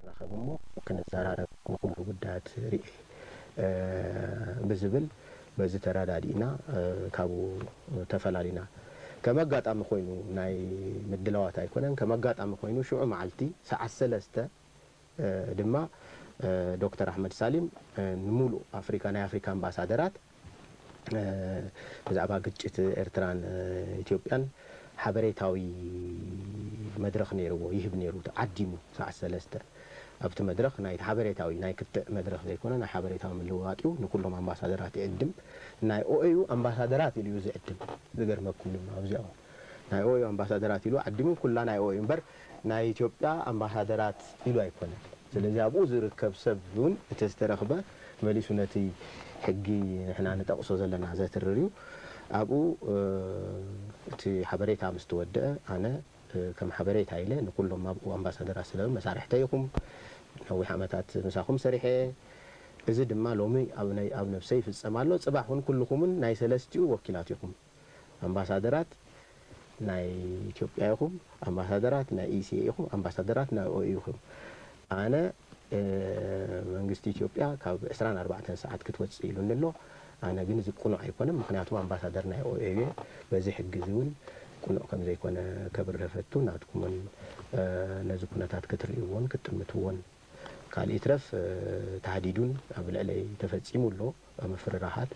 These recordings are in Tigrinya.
ንራኸብ እሞ ክንዘራረብ ንኹሉ ጉዳያት ርኤ ብዝብል በዚ ተረዳዲእና ካብኡ ተፈላሊና። ከም ኣጋጣሚ ኮይኑ ናይ ምድላዋት ኣይኮነን። ከም ኣጋጣሚ ኮይኑ ሽዑ መዓልቲ ሰዓት ሰለስተ ድማ ዶክተር ኣሕመድ ሳሊም ንሙሉእ ኣፍሪካ ናይ ኣፍሪካ ኣምባሳደራት ብዛዕባ ግጭት ኤርትራን ኢትዮጵያን ሓበሬታዊ መድረኽ ነይርዎ፣ ይህብ ነይሩ። ዓዲሙ ሰዓት ሰለስተ ኣብቲ መድረኽ ናይ ሓበሬታዊ ናይ ክትዕ መድረኽ ዘይኮነ ናይ ሓበሬታዊ ምልውዋጥ እዩ። ንኩሎም ኣምባሳደራት ይዕድም። ናይ ኦኤዩ ኣምባሳደራት ኢሉ እዩ ዝዕድም። ዝገርመኩም ድማ ኣብዚኣ ናይ ኦኤዩ ኣምባሳደራት ኢሉ ዓዲሙ። ኩላ ናይ ኦኤዩ እምበር ናይ ኢትዮጵያ ኣምባሳደራት ኢሉ ኣይኮነን። ስለዚ ኣብኡ ዝርከብ ሰብ እውን እቲ ዝተረኽበ መሊሱ ነቲ ሕጊ ንሕና ንጠቕሶ ዘለና ዘትርር እዩ። ኣብኡ እቲ ሓበሬታ ምስ ተወደአ ኣነ ከም ሓበሬታ ኢለ ንኩሎም ኣብኡ ኣምባሳደራት ስለ መሳርሕተይ ኢኹም፣ ነዊሕ ዓመታት ምሳኹም ሰሪሐ፣ እዚ ድማ ሎሚ ኣብ ናይ ኣብ ነብሰይ ይፍጸም ኣሎ። ጽባሕ እውን ኩልኹምን ናይ ሰለስቲኡ ወኪላት ኢኹም። ኣምባሳደራት ናይ ኢትዮጵያ ኢኹም፣ ኣምባሳደራት ናይ ኢሲኤ ኢኹም፣ ኣምባሳደራት ናይ ኦኤዩ ኢኹም። ኣነ መንግስቲ ኢትዮጵያ ካብ ዕስራን ኣርባዕተን ሰዓት ክትወፅእ ኢሉኒ ኣሎ። ኣነ ግን እዚ ቅኑዕ ኣይኮነን። ምክንያቱ ኣምባሳደር ናይ ኦኤዩ እየ። በዚ ሕጊ እዚ እውን ቅኑዕ ከም ዘይኮነ ከብርህ ፈቱ። ናትኩምን ነዚ ኩነታት ክትርእይዎን ክትጥምትዎን ካልእ ይትረፍ ታህዲዱን ኣብ ልዕለይ ተፈጺሙ ኣሎ። ምፍርራሓት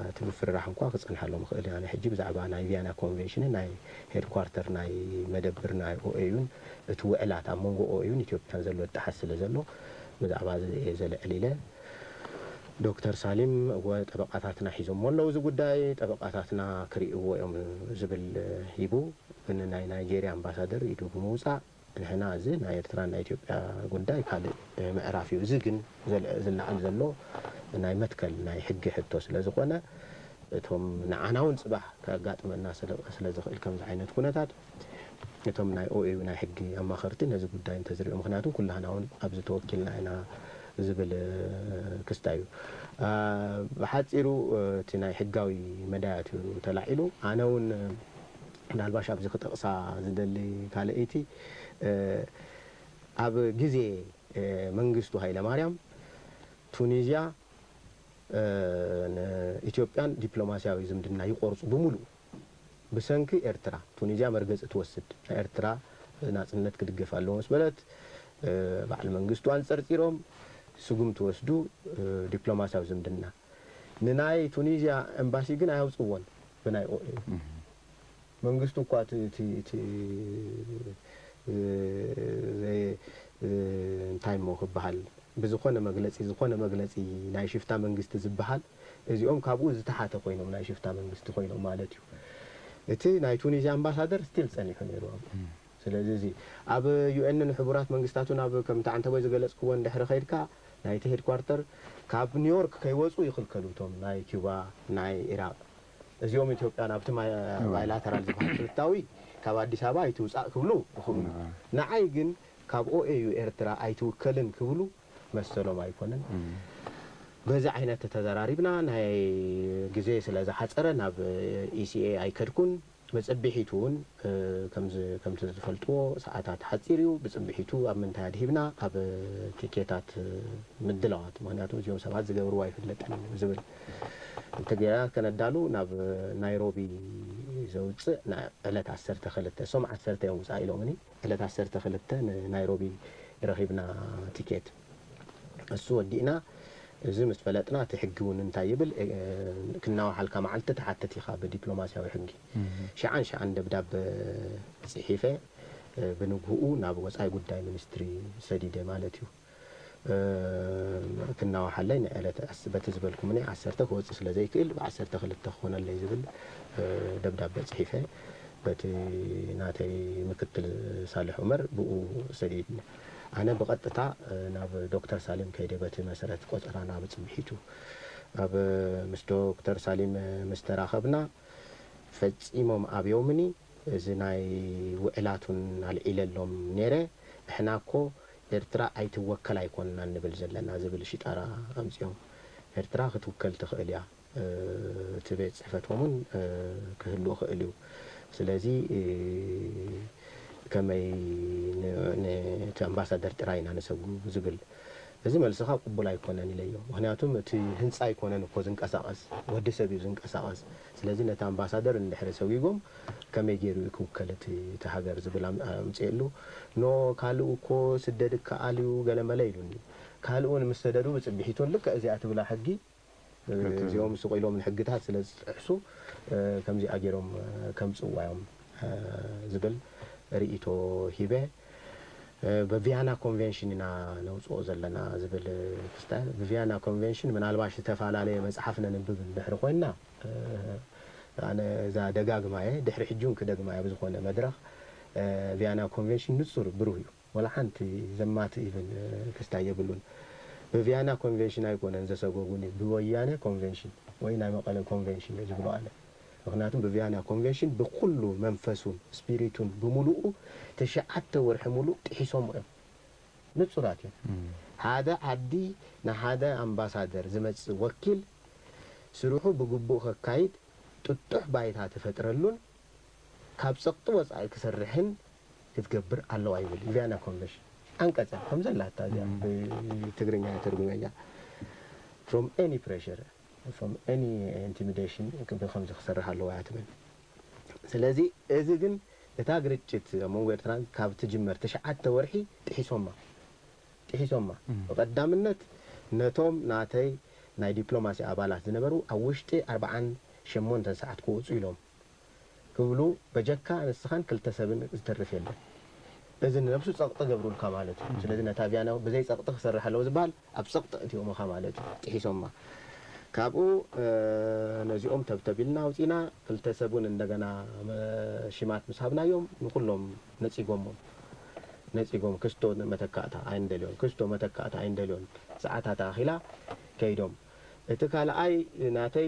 እቲ ምፍርራሕ እንኳ ክጸንሓሎም ይኽእል። ኣነ ሕጂ ብዛዕባ ናይ ቪያና ኮንቬንሽንን ናይ ሄድኳርተር ናይ መደብር ናይ ኦኤዩን እቲ ውዕላት ኣብ መንጎ ኦኤዩን ኢትዮጵያን ዘሎ እጣሓስ ስለ ዘሎ ብዛዕባ እዚ እየ ዘልዕል ኢለ። ዶክተር ሳሊም እወ ጠበቃታትና ሒዞሞ ኣለዉ እዚ ጉዳይ፣ ጠበቃታትና ክርእይዎ እዮም ዝብል ሂቡ። ግን ናይ ናይጄርያ ኣምባሳደር ኢዱ ብምውፃእ ንሕና እዚ ናይ ኤርትራን ናይ ኢትዮጵያ ጉዳይ ካልእ ምዕራፍ እዩ። እዚ ግን ዝልዓል ዘሎ ናይ መትከል ናይ ሕጊ ሕቶ ስለ ዝኾነ እቶም ንዓና እውን ፅባሕ ከጋጥመና ስለ ዝኽእል ከምዚ ዓይነት ኩነታት እቶም ናይ ኦኤዩ ናይ ሕጊ ኣማኸርቲ ነዚ ጉዳይ እንተዝሪኦ፣ ምክንያቱ ኩላህና እውን ኣብዚ ተወኪልና ኢና ዝብል ክስታይ እዩ። ብሓፂሩ እቲ ናይ ሕጋዊ መዳያት እዩ ተላዒሉ። ኣነ እውን ምናልባሽ ኣብዚ ክጠቕሳ ዝደሊ ካልኣይቲ ኣብ ግዜ መንግስቱ ሃይለማርያም ቱኒዝያ ንኢትዮጵያን ዲፕሎማስያዊ ዝምድና ይቆርፁ ብምሉእ ብሰንኪ ኤርትራ። ቱኒዝያ መርገፂ ትወስድ ናይ ኤርትራ ናፅነት ክድገፍ ኣለዎ ምስ በለት ባዕሊ መንግስቱ ኣንፀርፂሮም ስጉም ትወስዱ ዲፕሎማስያዊ ዝምድና ንናይ ቱኒዝያ ኤምባሲ ግን ኣያውፅዎን ብናይ ኦኤዩ መንግስቱ እኳ እቲ እቲ እቲ እንታይ እሞ ክበሃል ብዝኾነ መግለፂ ዝኾነ መግለፂ ናይ ሽፍታ መንግስቲ ዝበሃል እዚኦም ካብኡ ዝተሓተ ኮይኖም ናይ ሽፍታ መንግስቲ ኮይኖም ማለት እዩ። እቲ ናይ ቱኒዝያ ኣምባሳደር ስቲል ፀኒሑ ነይሩ ኣብኡ። ስለዚ እዚ ኣብ ዩኤንን ሕቡራት መንግስታቱን ኣብ ከምቲ ዓንተቦይ ዝገለፅክዎ እንድሕሪ ከይድካ ናይቲ ሄድኳርተር ካብ ኒውዮርክ ከይወፁ ይኽልከሉ እቶም ናይ ኪባ ናይ ኢራቅ እዚኦም ኢትዮጵያ ናብቲ ባይላተራል ዝበሃል ክልታዊ ካብ ኣዲስ ኣበባ ኣይትውፃእ ክብሉ ይኽእሉ። ንዓይ ግን ካብ ኦኤዩ ኤርትራ ኣይትውከልን ክብሉ መሰሎም ኣይኮነን። በዚ ዓይነት ተዘራሪብና ናይ ግዜ ስለ ዝሓፀረ ናብ ኢሲኤ ኣይከድኩን። ብፅብሒቱ እውን ከምዚ ከምቲ ዝፈልጥዎ ሰዓታት ሓፂር እዩ። ብፅብሒቱ ኣብ ምንታይ ኣድሂብና ኣብ ቲኬታት ምድላዋት ምክንያቱ እዚኦም ሰባት ዝገብርዎ ኣይፍለጥን እዩ ዝብል እንተገይራ ከነዳሉ ናብ ናይሮቢ ዘውፅእ ዕለት ዓሰርተ ክልተ እሶም ዓሰርተ እዮም ውፃእ ኢሎምኒ ዕለት ዓሰርተ ክልተ ንናይሮቢ ረኺብና ቲኬት እሱ ወዲእና እዚ ምስ ፈለጥና እቲ ሕጊ እውን እንታይ ይብል ክናዋሓልካ መዓልቲ ትሓትት ኢኻ ብዲፕሎማስያዊ ሕጊ ሸዓን ሸዓን ደብዳበ ፅሒፈ ብንግህኡ ናብ ወፃኢ ጉዳይ ሚኒስትሪ ሰዲደ ማለት እዩ። ክናዋሓለይ ንዕለት በቲ ዝበልኩምኒ ዓሰርተ ክወፅእ ስለ ዘይክእል ብዓሰርተ ክልተ ክኾነለይ ዝብል ደብዳበ ፅሒፈ በቲ ናተይ ምክትል ሳልሕ ዑመር ብኡ ሰዲድኒ። ኣነ ብቐጥታ ናብ ዶክተር ሳሊም ከይደ በቲ መሰረት ቆፀራና ብፅብሒቱ ኣብ ምስ ዶክተር ሳሊም ምስ ተራኸብና ፈፂሞም ኣብዮምኒ እዚ ናይ ውዕላቱን ኣልዒለሎም ነይረ። ንሕና እኮ ኤርትራ ኣይትወከል ኣይኮንና ንብል ዘለና ዝብል ሽጣራ ኣምፂኦም። ኤርትራ ክትውከል ትኽእል እያ። እቲ ቤት ፅሕፈት እውን ክህሉ ይኽእል እዩ። ስለዚ ከመይ ነቲ ኣምባሳደር ጥራይ ኢና ንሰጉ ዝብል፣ እዚ መልስኻ ቅቡል ኣይኮነን ኢለዮ። ምክንያቱም እቲ ህንፃ ኣይኮነን እኮ ዝንቀሳቐስ፣ ወዲ ሰብ እዩ ዝንቀሳቐስ። ስለዚ ነቲ ኣምባሳደር እንድሕሪ ሰጒጎም ከመይ ገይሩ እዩ ክውከል እቲ ሃገር ዝብል ኣምፅኤሉ። ኖ ካልኡ እኮ ስደድ ይከኣል እዩ ገለመለ ኢሉኒ። ካልኡ ንምሰደዱ ብፅብሒቱን ልክዕ እዚኣ ትብላ ሕጊ እዚኦም ስቕ ኢሎም ንሕግታት ስለ ዝጥሕሱ ከምዚኣ ገይሮም ከምፅዋ እዮም ዝብል ርእይቶ ሂበ። ብቪያና ኮንቬንሽን ኢና ነውፅኦ ዘለና ዝብል ክስተ ብቪያና ኮንቬንሽን ምናልባሽ ዝተፈላለየ መፅሓፍ ነንብብ እንድሕሪ ኮይንና ኣነ እዛ ደጋግማ እየ ድሕሪ ሕጂ እውን ክደግማ እየ ብዝኾነ መድረኽ ቪያና ኮንቬንሽን ንፁር ብሩህ እዩ። ወላ ሓንቲ ዘማት ኢቭን ክስታይ የብሉን። ብቪያና ኮንቬንሽን ኣይኮነን ዘሰጎጉኒ ብወያነ ኮንቬንሽን ወይ ናይ መቐለ ኮንቬንሽን እየ ዝብሎ ኣነ። ምክንያቱም ብቪያና ኮንቬንሽን ብኩሉ መንፈሱን ስፒሪቱን ብምሉኡ ትሽዓተ ወርሒ ሙሉእ ጥሒሶም እዮም። ንፁራት እዮም። ሓደ ዓዲ ንሓደ ኣምባሳደር ዝመፅእ ወኪል ስርሑ ብግቡእ ከካይድ ጥጡሕ ባይታ ተፈጥረሉን ካብ ፀቕጢ ወፃኢ ክሰርሕን ክትገብር ኣለዋ ይብል ቪያና ኮንቨንሽን። ኣንቀፀ ከም ዘላታ እዚኣ ብትግርኛ ተርጉመያ from any pressure from any intimidation ብከምዚ ክሰርሕ ኣለዋ እያ ትብል። ስለዚ እዚ ግን እታ ግርጭት ኣብ መንጎ ኤርትራን ካብ ትጅመር ትሽዓተ ወርሒ ጥሒሶማ ጥሒሶማ ብቐዳምነት ነቶም ናተይ ናይ ዲፕሎማሲ ኣባላት ዝነበሩ ኣብ ውሽጢ ኣርብዓን ሸሞንተን ሰዓት ክወፁ ኢሎም ክብሉ በጀካ ንስኻን ክልተ ሰብን ዝተርፍ የለን። እዚ ንነብሱ ፀቕጢ ገብሩልካ ማለት እዩ። ስለዚ ነታ ቪያና ብዘይ ፀቕጢ ክሰርሕ ኣለዎ ዝበሃል ኣብ ፀቕጢ እትዮምኻ ማለት እዩ። ጥሒሶማ ካብኡ ነዚኦም ተብተብ ኢልና ኣውፂና ክልተ ሰብ እውን እንደገና ሽማት ምስ ሃብናዮም ንኩሎም ነፂጎሞም ነፂጎም ክስቶ መተካእታ ኣይንደልዮን ክስቶ መተካእታ ኣይንደልዮን ሰዓታት ኣኺላ ከይዶም። እቲ ካልኣይ ናተይ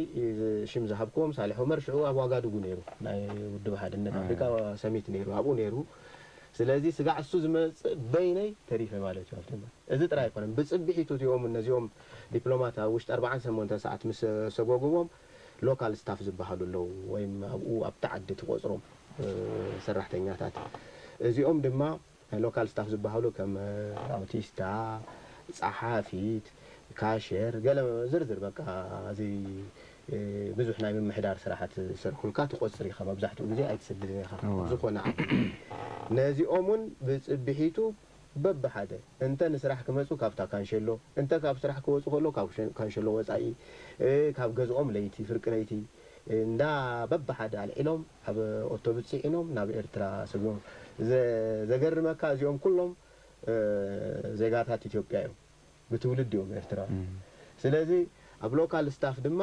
ሽም ዝሃብክዎም ሳልሕ ዑመር ሽዑ ኣብ ዋጋዱጉ ነይሩ ናይ ውድብ ሓድነት ኣፍሪካ ሰሚት ነይሩ ኣብኡ ነይሩ። ስለዚ ስጋዕ እሱ ዝመፅእ በይነይ ተሪፈ ማለት እዩ ኣብቲ እምበር። እዚ ጥራይ ኣይኮነን ብፅብሒቱ እቲኦም እነዚኦም ዲፕሎማት ኣብ ውሽጢ ኣርባዓን ሸሞንተን ሰዓት ምስ ሰጎግዎም ሎካል ስታፍ ዝበሃሉ ኣለዉ ወይም ኣብኡ ኣብቲ ዓዲ ትቆፅሮም ሰራሕተኛታት እዚኦም ድማ ሎካል ስታፍ ዝበሃሉ ከም ኣውቲስታ፣ ፀሓፊት፣ ካሸር ገለ ዝርዝር በቃ እዚ ብዙሕ ናይ ምምሕዳር ስራሓት ዝሰርሑልካ ትቆፅር ኢኻ መብዛሕትኡ ግዜ ኣይትሰድድን ኢኻ ዝኾነ ዓዲ ነዚኦም እውን ብፅብሒቱ በብሓደ እንተ ንስራሕ ክመፁ ካብታ ካንሸሎ እንተ ካብ ስራሕ ክወፁ ከሎ ካብ ካንሸሎ ወፃኢ ካብ ገዝኦም ለይቲ ፍርቂ ለይቲ እንዳ በብሓደ ኣልዒሎም ኣብ ኦቶብስ ፂዒኖም ናብ ኤርትራ ሰጊሮም። ዘገርመካ እዚኦም ኩሎም ዜጋታት ኢትዮጵያ እዮም፣ ብትውልዲ እዮም ኤርትራውያን። ስለዚ ኣብ ሎካል ስታፍ ድማ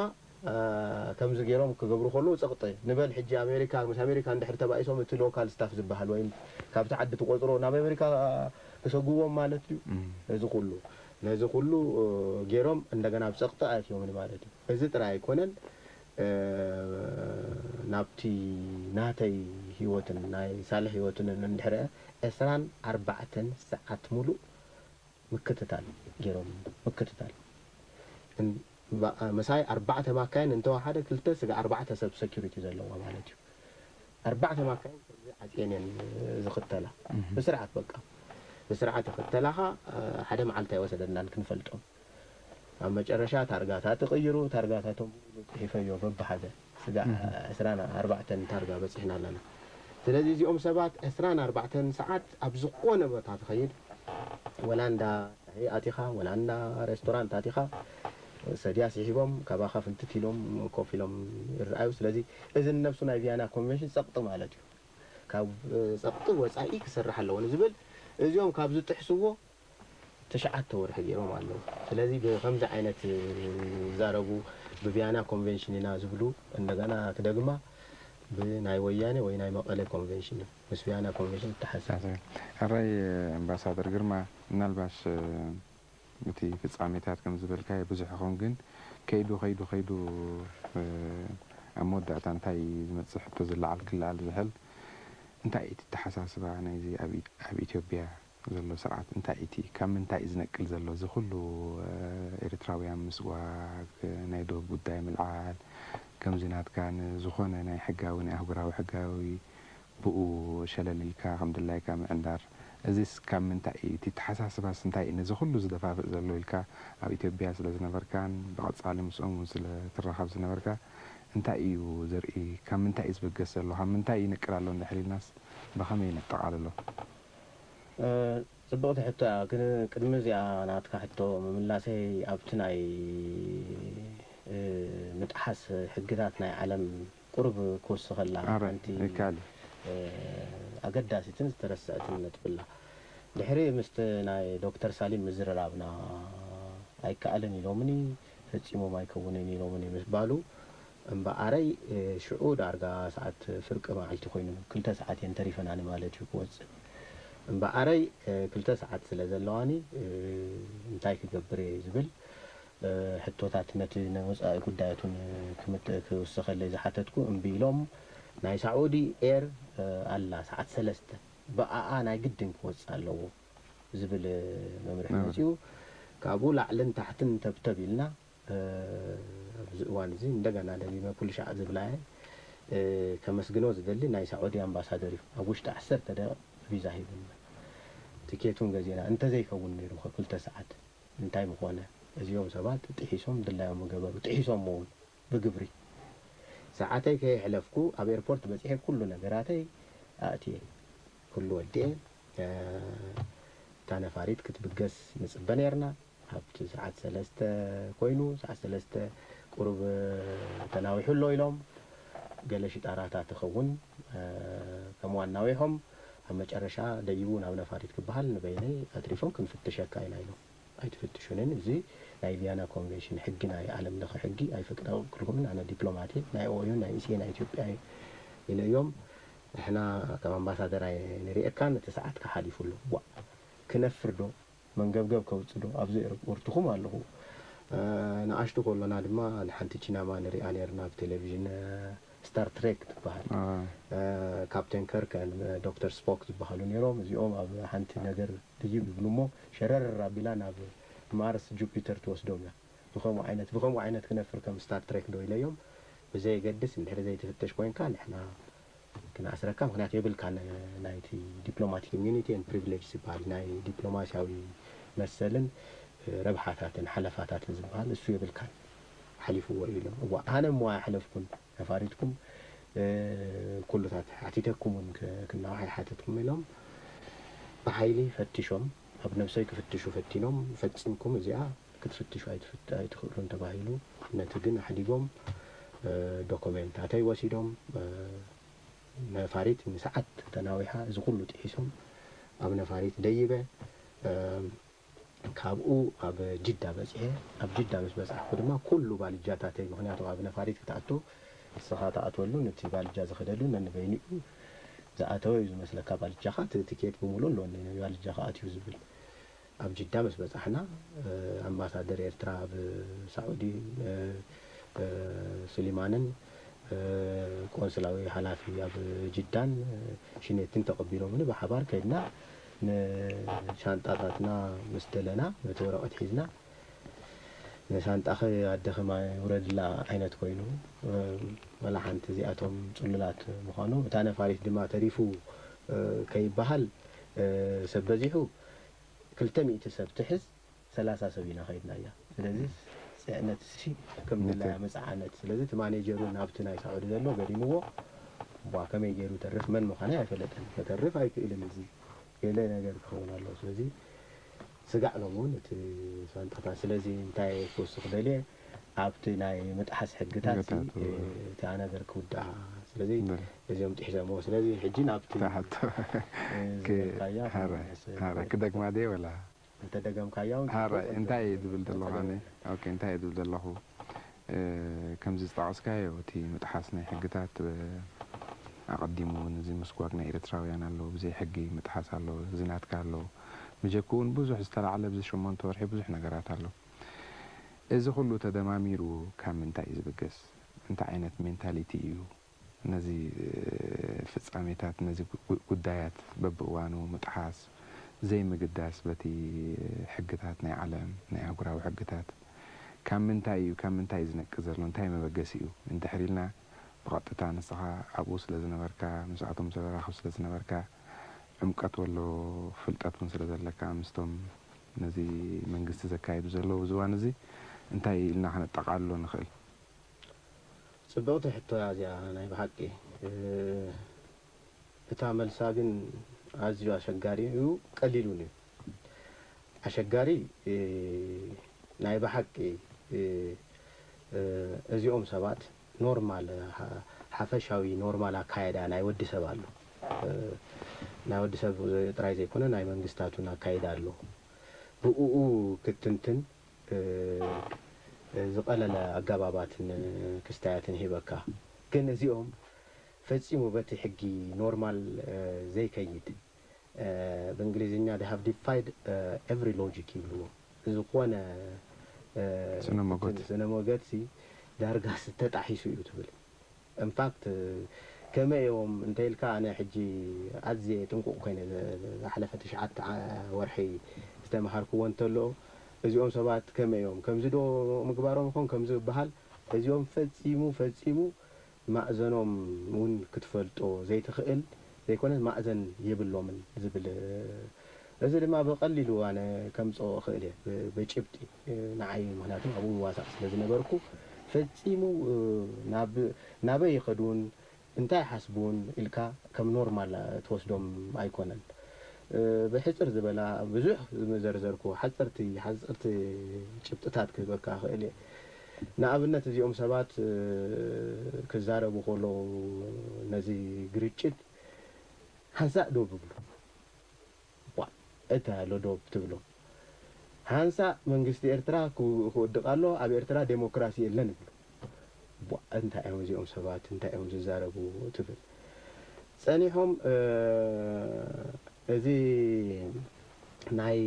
ከምዚ ገይሮም ክገብሩ ከለዉ ፀቕጢ ንበል ሕጂ ኣሜሪካ ምስ ኣሜሪካ እንድሕር ተባኢሶም እቲ ሎካል ስታፍ ዝበሃል ወይም ካብቲ ዓዲ ትቆፅሮ ናብ ኣሜሪካ ክሰጉዎም ማለት እዩ። እዚ ኩሉ ነዚ ኩሉ ገይሮም እንደገና ኣብ ፀቕጢ ኣእትዮምኒ ማለት እዩ። እዚ ጥራይ ኣይኮነን ናብቲ ናተይ ህይወትን ናይ ሳልሕ ህይወትን እንድሕረ ዕስራን ኣርባዕተን ሰዓት ሙሉእ ምክትታል ገይሮም ምክትታል ምሳይ ኣርባዕተ ማካይን እንተወሓደ ክልተ ስጋ ኣርባዕተ ሰብ ሰኪሪቲ ዘለዋ ማለት እዩ። ኣርባዕተ ማካይን ከምዚ ዓፅየን እየን ዝኽተላ ብስርዓት በቃ ብስርዓት ይኽተላኻ ሓደ መዓልቲ ኣይወሰደናን ክንፈልጦም ኣብ መጨረሻ ታርጋታት ይቕይሩ ታርጋታቶም ጽሒፈዮ በብሓደ ስጋዕ ዕስራን ኣርባዕተን ታርጋ በጺሕና ኣለና። ስለዚ እዚኦም ሰባት ዕስራን ኣርባዕተን ሰዓት ኣብ ዝኾነ ቦታ ትኸይድ ወላ እንዳ ሻሂ ኣቲኻ ወላ እንዳ ሬስቶራንት ኣቲኻ ሰድያ ስሒቦም ካባኻ ፍንትት ኢሎም ኮፍ ኢሎም ይረኣዩ። ስለዚ እዚ ንነብሱ ናይ ቪያና ኮንቨንሽን ጸቕጢ ማለት እዩ። ካብ ጸቕጢ ወጻኢ ክሰርሕ ኣለዎ ንዝብል እዚኦም ካብ ዝጥሕስዎ ትሽዓተ ወርሒ ገይሮም ኣለዉ። ስለዚ ብከምዚ ዓይነት ዝዛረቡ ብቪያና ኮንቬንሽን ኢና ዝብሉ እንደገና ክደግማ ብናይ ወያነ ወይ ናይ መቐለ ኮንቬንሽን እዩ። ምስ ቪያና ኮንቬንሽን ይተሓዝ። ኣራይ ኣምባሳደር ግርማ ምናልባሽ እቲ ፍጻሜታት ከም ዝበልካዮ ብዙሕ ይኸውን ግን ከይዱ ከይዱ ከይዱ ኣብ መወዳእታ እንታይ ዝመጽእ ሕቶ ዝለዓል ክለዓል ዝኽእል እንታይ እዩ እቲ ኣተሓሳስባ ናይዚ ኣብ ኢትዮጵያ ዘሎ ስርዓት እንታይ እቲ ካብ ምንታይ እዩ ዝነቅል ዘሎ እዚ ኩሉ ኤርትራውያን ምስጓግ ናይ ዶብ ጉዳይ ምልዓል ከምዚ ናትካ ንዝኾነ ናይ ሕጋዊ ናይ ኣህጉራዊ ሕጋዊ ብኡ ሸለል ኢልካ ከም ድላይካ ምዕንዳር፣ እዚስ ካብ ምንታይ እዩ? እቲ ተሓሳስባስ እንታይ እዩ ነዚ ኩሉ ዝደፋፍእ ዘሎ? ኢልካ ኣብ ኢትዮጵያ ስለ ዝነበርካን ብቐጻሊ ምስኦም እውን ስለ ትራኸብ ዝነበርካ እንታይ እዩ ዘርኢ? ካብ ምንታይ እዩ ዝብገስ ዘሎ? ካብ ምንታይ ይንቅል ኣሎ እንድሕር ኢልናስ ብኸመይ ነጠቓልሎ? ጽብቕቲ ሕቶ እያ። ግን ቅድሚ እዚኣ ናትካ ሕቶ ምምላሰይ ኣብቲ ናይ ምጥሓስ ሕግታት ናይ ዓለም ቁሩብ ክውስኸላ ሓንቲ ኣገዳሲትን ዝተረስዐትን ነጥቢ ኣላ። ድሕሪ ምስቲ ናይ ዶክተር ሳሊም ምዝርራብና ኣይከኣልን ኢሎምኒ፣ ፈጺሞም ኣይከውንን ኢሎምኒ ምስ ባሉ እምበኣረይ ሽዑ ዳርጋ ሰዓት ፍርቂ መዓልቲ ኮይኑ ክልተ ሰዓት እየን ተሪፈናኒ ማለት እዩ ክወፅእ። እምበኣረይ ክልተ ሰዓት ስለ ዘለዋኒ እንታይ ክገብር እየ ዝብል ሕቶታት ነቲ ናይ ወፃኢ ጉዳያቱን ክውስኸለይ ዝሓተትኩ እምቢ ኢሎም ናይ ሳዑዲ ኤር ኣላ ሰዓት ሰለስተ ብኣኣ ናይ ግድን ክወፅእ ኣለዎ ዝብል መምርሒ መፅኡ። ካብኡ ላዕልን ታሕትን ተብተብ ኢልና ኣብዚ እዋን እዚ እንደገና ደጊመ ኩሉ ሻዕ ዝብላየ ከመስግኖ ዝደሊ ናይ ሳዑዲ ኣምባሳደር እዩ። ኣብ ውሽጢ ዓሰርተ ደቂቕ ቪዛ ሂቡና ትኬቱን ገዜና እንተዘይከውን ነይሩ ክልተ ሰዓት እንታይ ምኾነ? እዚኦም ሰባት ጥሒሶም ድላዮም ምገበሩ ጥሒሶሞ እውን ብግብሪ ሰዓተይ ከየሕለፍኩ ኣብ ኤርፖርት በፂሐ ኩሉ ነገራተይ ኣእትየ ኩሉ ወዲኤ እታ ነፋሪት ክትብገስ ንፅበ ነርና። ኣብቲ ሰዓት ሰለስተ ኮይኑ ሰዓት ሰለስተ ቁሩብ ተናዊሑ ኣሎ ኢሎም ገለ ሽጣራታ ትኸውን ከም ዋናዊሖም ኣብ መጨረሻ ደይቡ ናብ ነፋሪት ክበሃል ንበይነይ ኣትሪፎም ክንፍትሸካ ኢና ኢሎም ኣይትፍትሹንን እዚ ናይ ቪያና ኮንቬንሽን ሕጊ ናይ ዓለም ለኸ ሕጊ ኣይፈቅደክልኩምን ኣነ ዲፕሎማት እየ ናይ ኦዩ ናይ ኢስኤ ናይ ኢትዮጵያ ኢለዮም ንሕና ከም ኣምባሳደር ኣይንርእየካን እቲ ሰዓት ክሓሊፉ ኣሎ ዋ ክነፍር ዶ መንገብገብ ከውፅእ ዶ ኣብዚ ኤርፖርትኹም ኣለኹ ንኣሽቱ ከሎና ድማ ንሓንቲ ቺናማ ንሪኣ ነርና ኣብ ቴሌቪዥን ስታር ትሬክ ትበሃል ካፕቴን ከርከን ዶክተር ስፖክ ዝበሃሉ ነይሮም እዚኦም ኣብ ሓንቲ ነገር ድይብ ይብሉ እሞ ሸረር ኣቢላ ናብ ማርስ ጁፒተር ትወስዶም እያ ብከምኡ ዓይነት ብከምኡ ዓይነት ክነፍር ከም ስታር ትሬክ ዶ ኢለዮም ብዘየገድስ እንድሕሪ ዘይትፍተሽ ኮይንካ ንሕና ክነኣስረካ ምክንያቱ የብልካን ናይቲ ዲፕሎማቲክ ኢሚዩኒቲ ን ፕሪቪሌጅ ዝበሃል ናይ ዲፕሎማሲያዊ መሰልን ረብሓታትን ሓለፋታትን ዝበሃል እሱ የብልካን ሓሊፍዎ እዩ ኢሎም እዋ ኣነ እሞ ኣይሓለፍኩን ነፋሪትኩም ኩሉታት ሓቲተኩም እውን ክናዋሕ ኣይሓተትኩም ኢሎም ብሓይሊ ፈቲሾም ኣብ ነብሰይ ክፍትሹ ፈቲኖም ፈፂምኩም እዚኣ ክትፍትሹ ኣይትኽእሉን ተባሂሉ ነቲ ግን ኣሕዲጎም ዶኮሜንታተይ ወሲዶም ነፋሪት ንሰዓት ተናዊሓ እዚ ኩሉ ጥሒሶም ኣብ ነፋሪት ደይበ ካብኡ ኣብ ጅዳ በፂሐ ኣብ ጅዳ ምስ በፃሕኩ ድማ ኩሉ ባልጃታተይ ምክንያቱ ኣብ ነፋሪት ክትኣቱ ንስኻ ትኣትወሉ ነቲ ባልጃ ዝኸደሉ ነንበይኑ እዩ ዝኣተወ እዩ ዝመስለካ ባልጃኻ እቲ ትኬት ብምሉእ ኣለወኒ ባልጃኻ ኣትዩ ዝብል ኣብ ጅዳ ምስ በጻሕና ኣምባሳደር ኤርትራ ኣብ ሳዑዲ ሱሊማንን ቆንስላዊ ሓላፊ ኣብ ጅዳን ሽኔትን ተቐቢሎምኒ ብሓባር ከይድና ንሻንጣታትና ምስ ደለና ነቲ ወረቐት ሒዝና ንሳንጣኺ ኣደኺ ማይ ውረድላ ዓይነት ኮይኑ ወላ ሓንቲ እዚኣቶም ጽሉላት ምዃኑ እታ ነፋሪት ድማ ተሪፉ ከይበሃል ሰብ በዚሑ ክልተ ሚእቲ ሰብ ትሕዝ ሰላሳ ሰብ ኢና ከይድናያ ስለዚ ፅዕነት ሲ ከም ድላያ መፅዓነት ስለዚ እቲ ማኔጀሩ ናብቲ ናይ ሳዑዲ ዘሎ ገዲምዎ ቧ ከመይ ገይሩ ተርፍ መን ምዃነ ኣይፈለጠን ከተርፍ ኣይክእልን እዚ ገለ ነገር ክኸውን ኣለዎ ስለዚ ስጋዕ ሎም እውን እቲ ሳንጣታት ስለዚ እንታይ ክውስኽ ደልየ ኣብቲ ናይ ምጥሓስ ሕግታት እቲ ነገር ክውዳኣ ስለዚ እዚኦም ጥሒሰሞ ስለዚ ሕጂ ናብቲ ዝበልካያ ክደግማ ድየ ወላ እንተደገምካያ እውን ሓራይ እንታይ እየ ዝብል ዘለኹ ኣነ ኦኬ እንታይ እየ ዝብል ዘለኹ ከምዚ ዝጠቐስካዮ እቲ ምጥሓስ ናይ ሕግታት ኣቐዲሙ እውን እዚ ምስጓግ ናይ ኤርትራውያን ኣሎ ብዘይ ሕጊ ምጥሓስ ኣሎ እዚ ናትካ ኣሎ ብጀክኡ እውን ብዙሕ ዝተላዕለ ብዚ ሸሞንተ ወርሒ ብዙሕ ነገራት ኣሎ እዚ ኩሉ ተደማሚሩ ካብ ምንታይ እዩ ዝብገስ እንታይ ዓይነት ሜንታሊቲ እዩ ነዚ ፍጻሜታት ነዚ ጉዳያት በብእዋኑ ምጥሓስ ዘይምግዳስ በቲ ሕግታት ናይ ዓለም ናይ ኣህጉራዊ ሕግታት ካብ ምንታይ እዩ ካብ ምንታይ እዩ ዝነቅዝ ዘሎ እንታይ መበገሲ እዩ እንድሕር ኢልና ብቐጥታ ንስኻ ኣብኡ ስለ ዝነበርካ፣ ምስኣቶም ስለ ራኽብ ስለ ዝነበርካ፣ ዕምቀት ወሎ ፍልጠት እውን ስለ ዘለካ፣ ምስቶም ነዚ መንግስቲ ዘካይዱ ዘለዉ ኣብዚ እዋን እዚ እንታይ ኢልና ከነጠቓልሎ ንኽእል? ጽብቕቲ ሕቶ እያ እዚኣ ናይ ብሓቂ። እ፣ እታ መልሳ ግን ኣዝዩ ኣሸጋሪ እዩ፣ ቀሊል እውን እዩ። ኣሸጋሪ፣ እ፣ ናይ ብሓቂ፣ እ፣ እ፣ እዚኦም ሰባት ኖርማል፣ ሓ-፣ ሓፈሻዊ ኖርማል ኣካያዳ ናይ ወዲ ሰብ ኣሎ። እ፣ ናይ ወዲ ሰብ ጥራይ ዘይኮነ ናይ መንግስታት እውን ኣካይዳ ኣሎ። ብእኡ ክትንትን፣ እ፣ ዝቐለለ ኣገባባትን ክስታያትን ሂበካ። ግን እዚኦም ፈጺሙ በቲ ሕጊ ኖርማል፣ እ፣ ዘይከይድ፣ እ፣ ብእንግሊዝኛ they have defied, እ፣ every logic ይብልዎ። ዝኾነ፣ እ፣ ስነ መጎት። ስነ መጎትሲ ዳርጋስ ተጣሒሱ እዩ ትብል። ኢንፋክት ከመይ እዮም እንተ ኢልካ፣ ኣነ ሕጂ ኣዝየ ጥንቁቕ ኮይነ ዘ-፣ ዝሓለፈ ትሽዓተ ዓ-፣ ወርሒ ዝተምሃርክዎ እንተሎ፣ እዚኦም ሰባት ከመይ እዮም ከምዚ ዶ ምግባሮም ይኾን ከምዚ ይበሃል፣ እዚኦም ፈጺሙ ፈጺሙ ማእዘኖም እውን ክትፈልጦ ዘይትኽእል ዘይኮነስ ማእዘን የብሎምን ዝብል፣ እዚ ድማ ብቐሊሉ ኣነ ከምጽኦ እኽእል እየ ብ-፣ ብጭብጢ ንዓይ፣ ምኽንያቱ ኣብኡ ይዋሳእ ስለ ዝነበርኩ ፈጺሙ፣ እ፣ ናብ፣ ናበይ ይኸዱን እንታይ ይሓስቡን ኢልካ ከም ኖርማል ትወስዶም ኣይኮነን። እ፣ ብሕጽር ዝበላ ብዙሕ ዝመዘርዘርኩ ሓጸርቲ፣ ሓጸርቲ ጭብጥታት ክህበካ እኽእል እየ። ንኣብነት እዚኦም ሰባት፣ እ፣ ክዛረቡ ከለዉ ነዚ ግርጭት ሓንሳእ ዶ ብብሉ። ቧ፣ እንታይ ኣሎ ዶብ ትብሎ? ሓንሳእ መንግስቲ ኤርትራ ክው-፣ ክወድቕ ኣሎ፣ ኣብ ኤርትራ ዴሞክራሲ የለን ይብሉ። ቧ፣ እንታይ እዮም እዚኦም ሰባት፣ እንታይ እዮም ዝዛረቡ ትብል። ጸኒሖም፣ እ፣ እዚ ናይ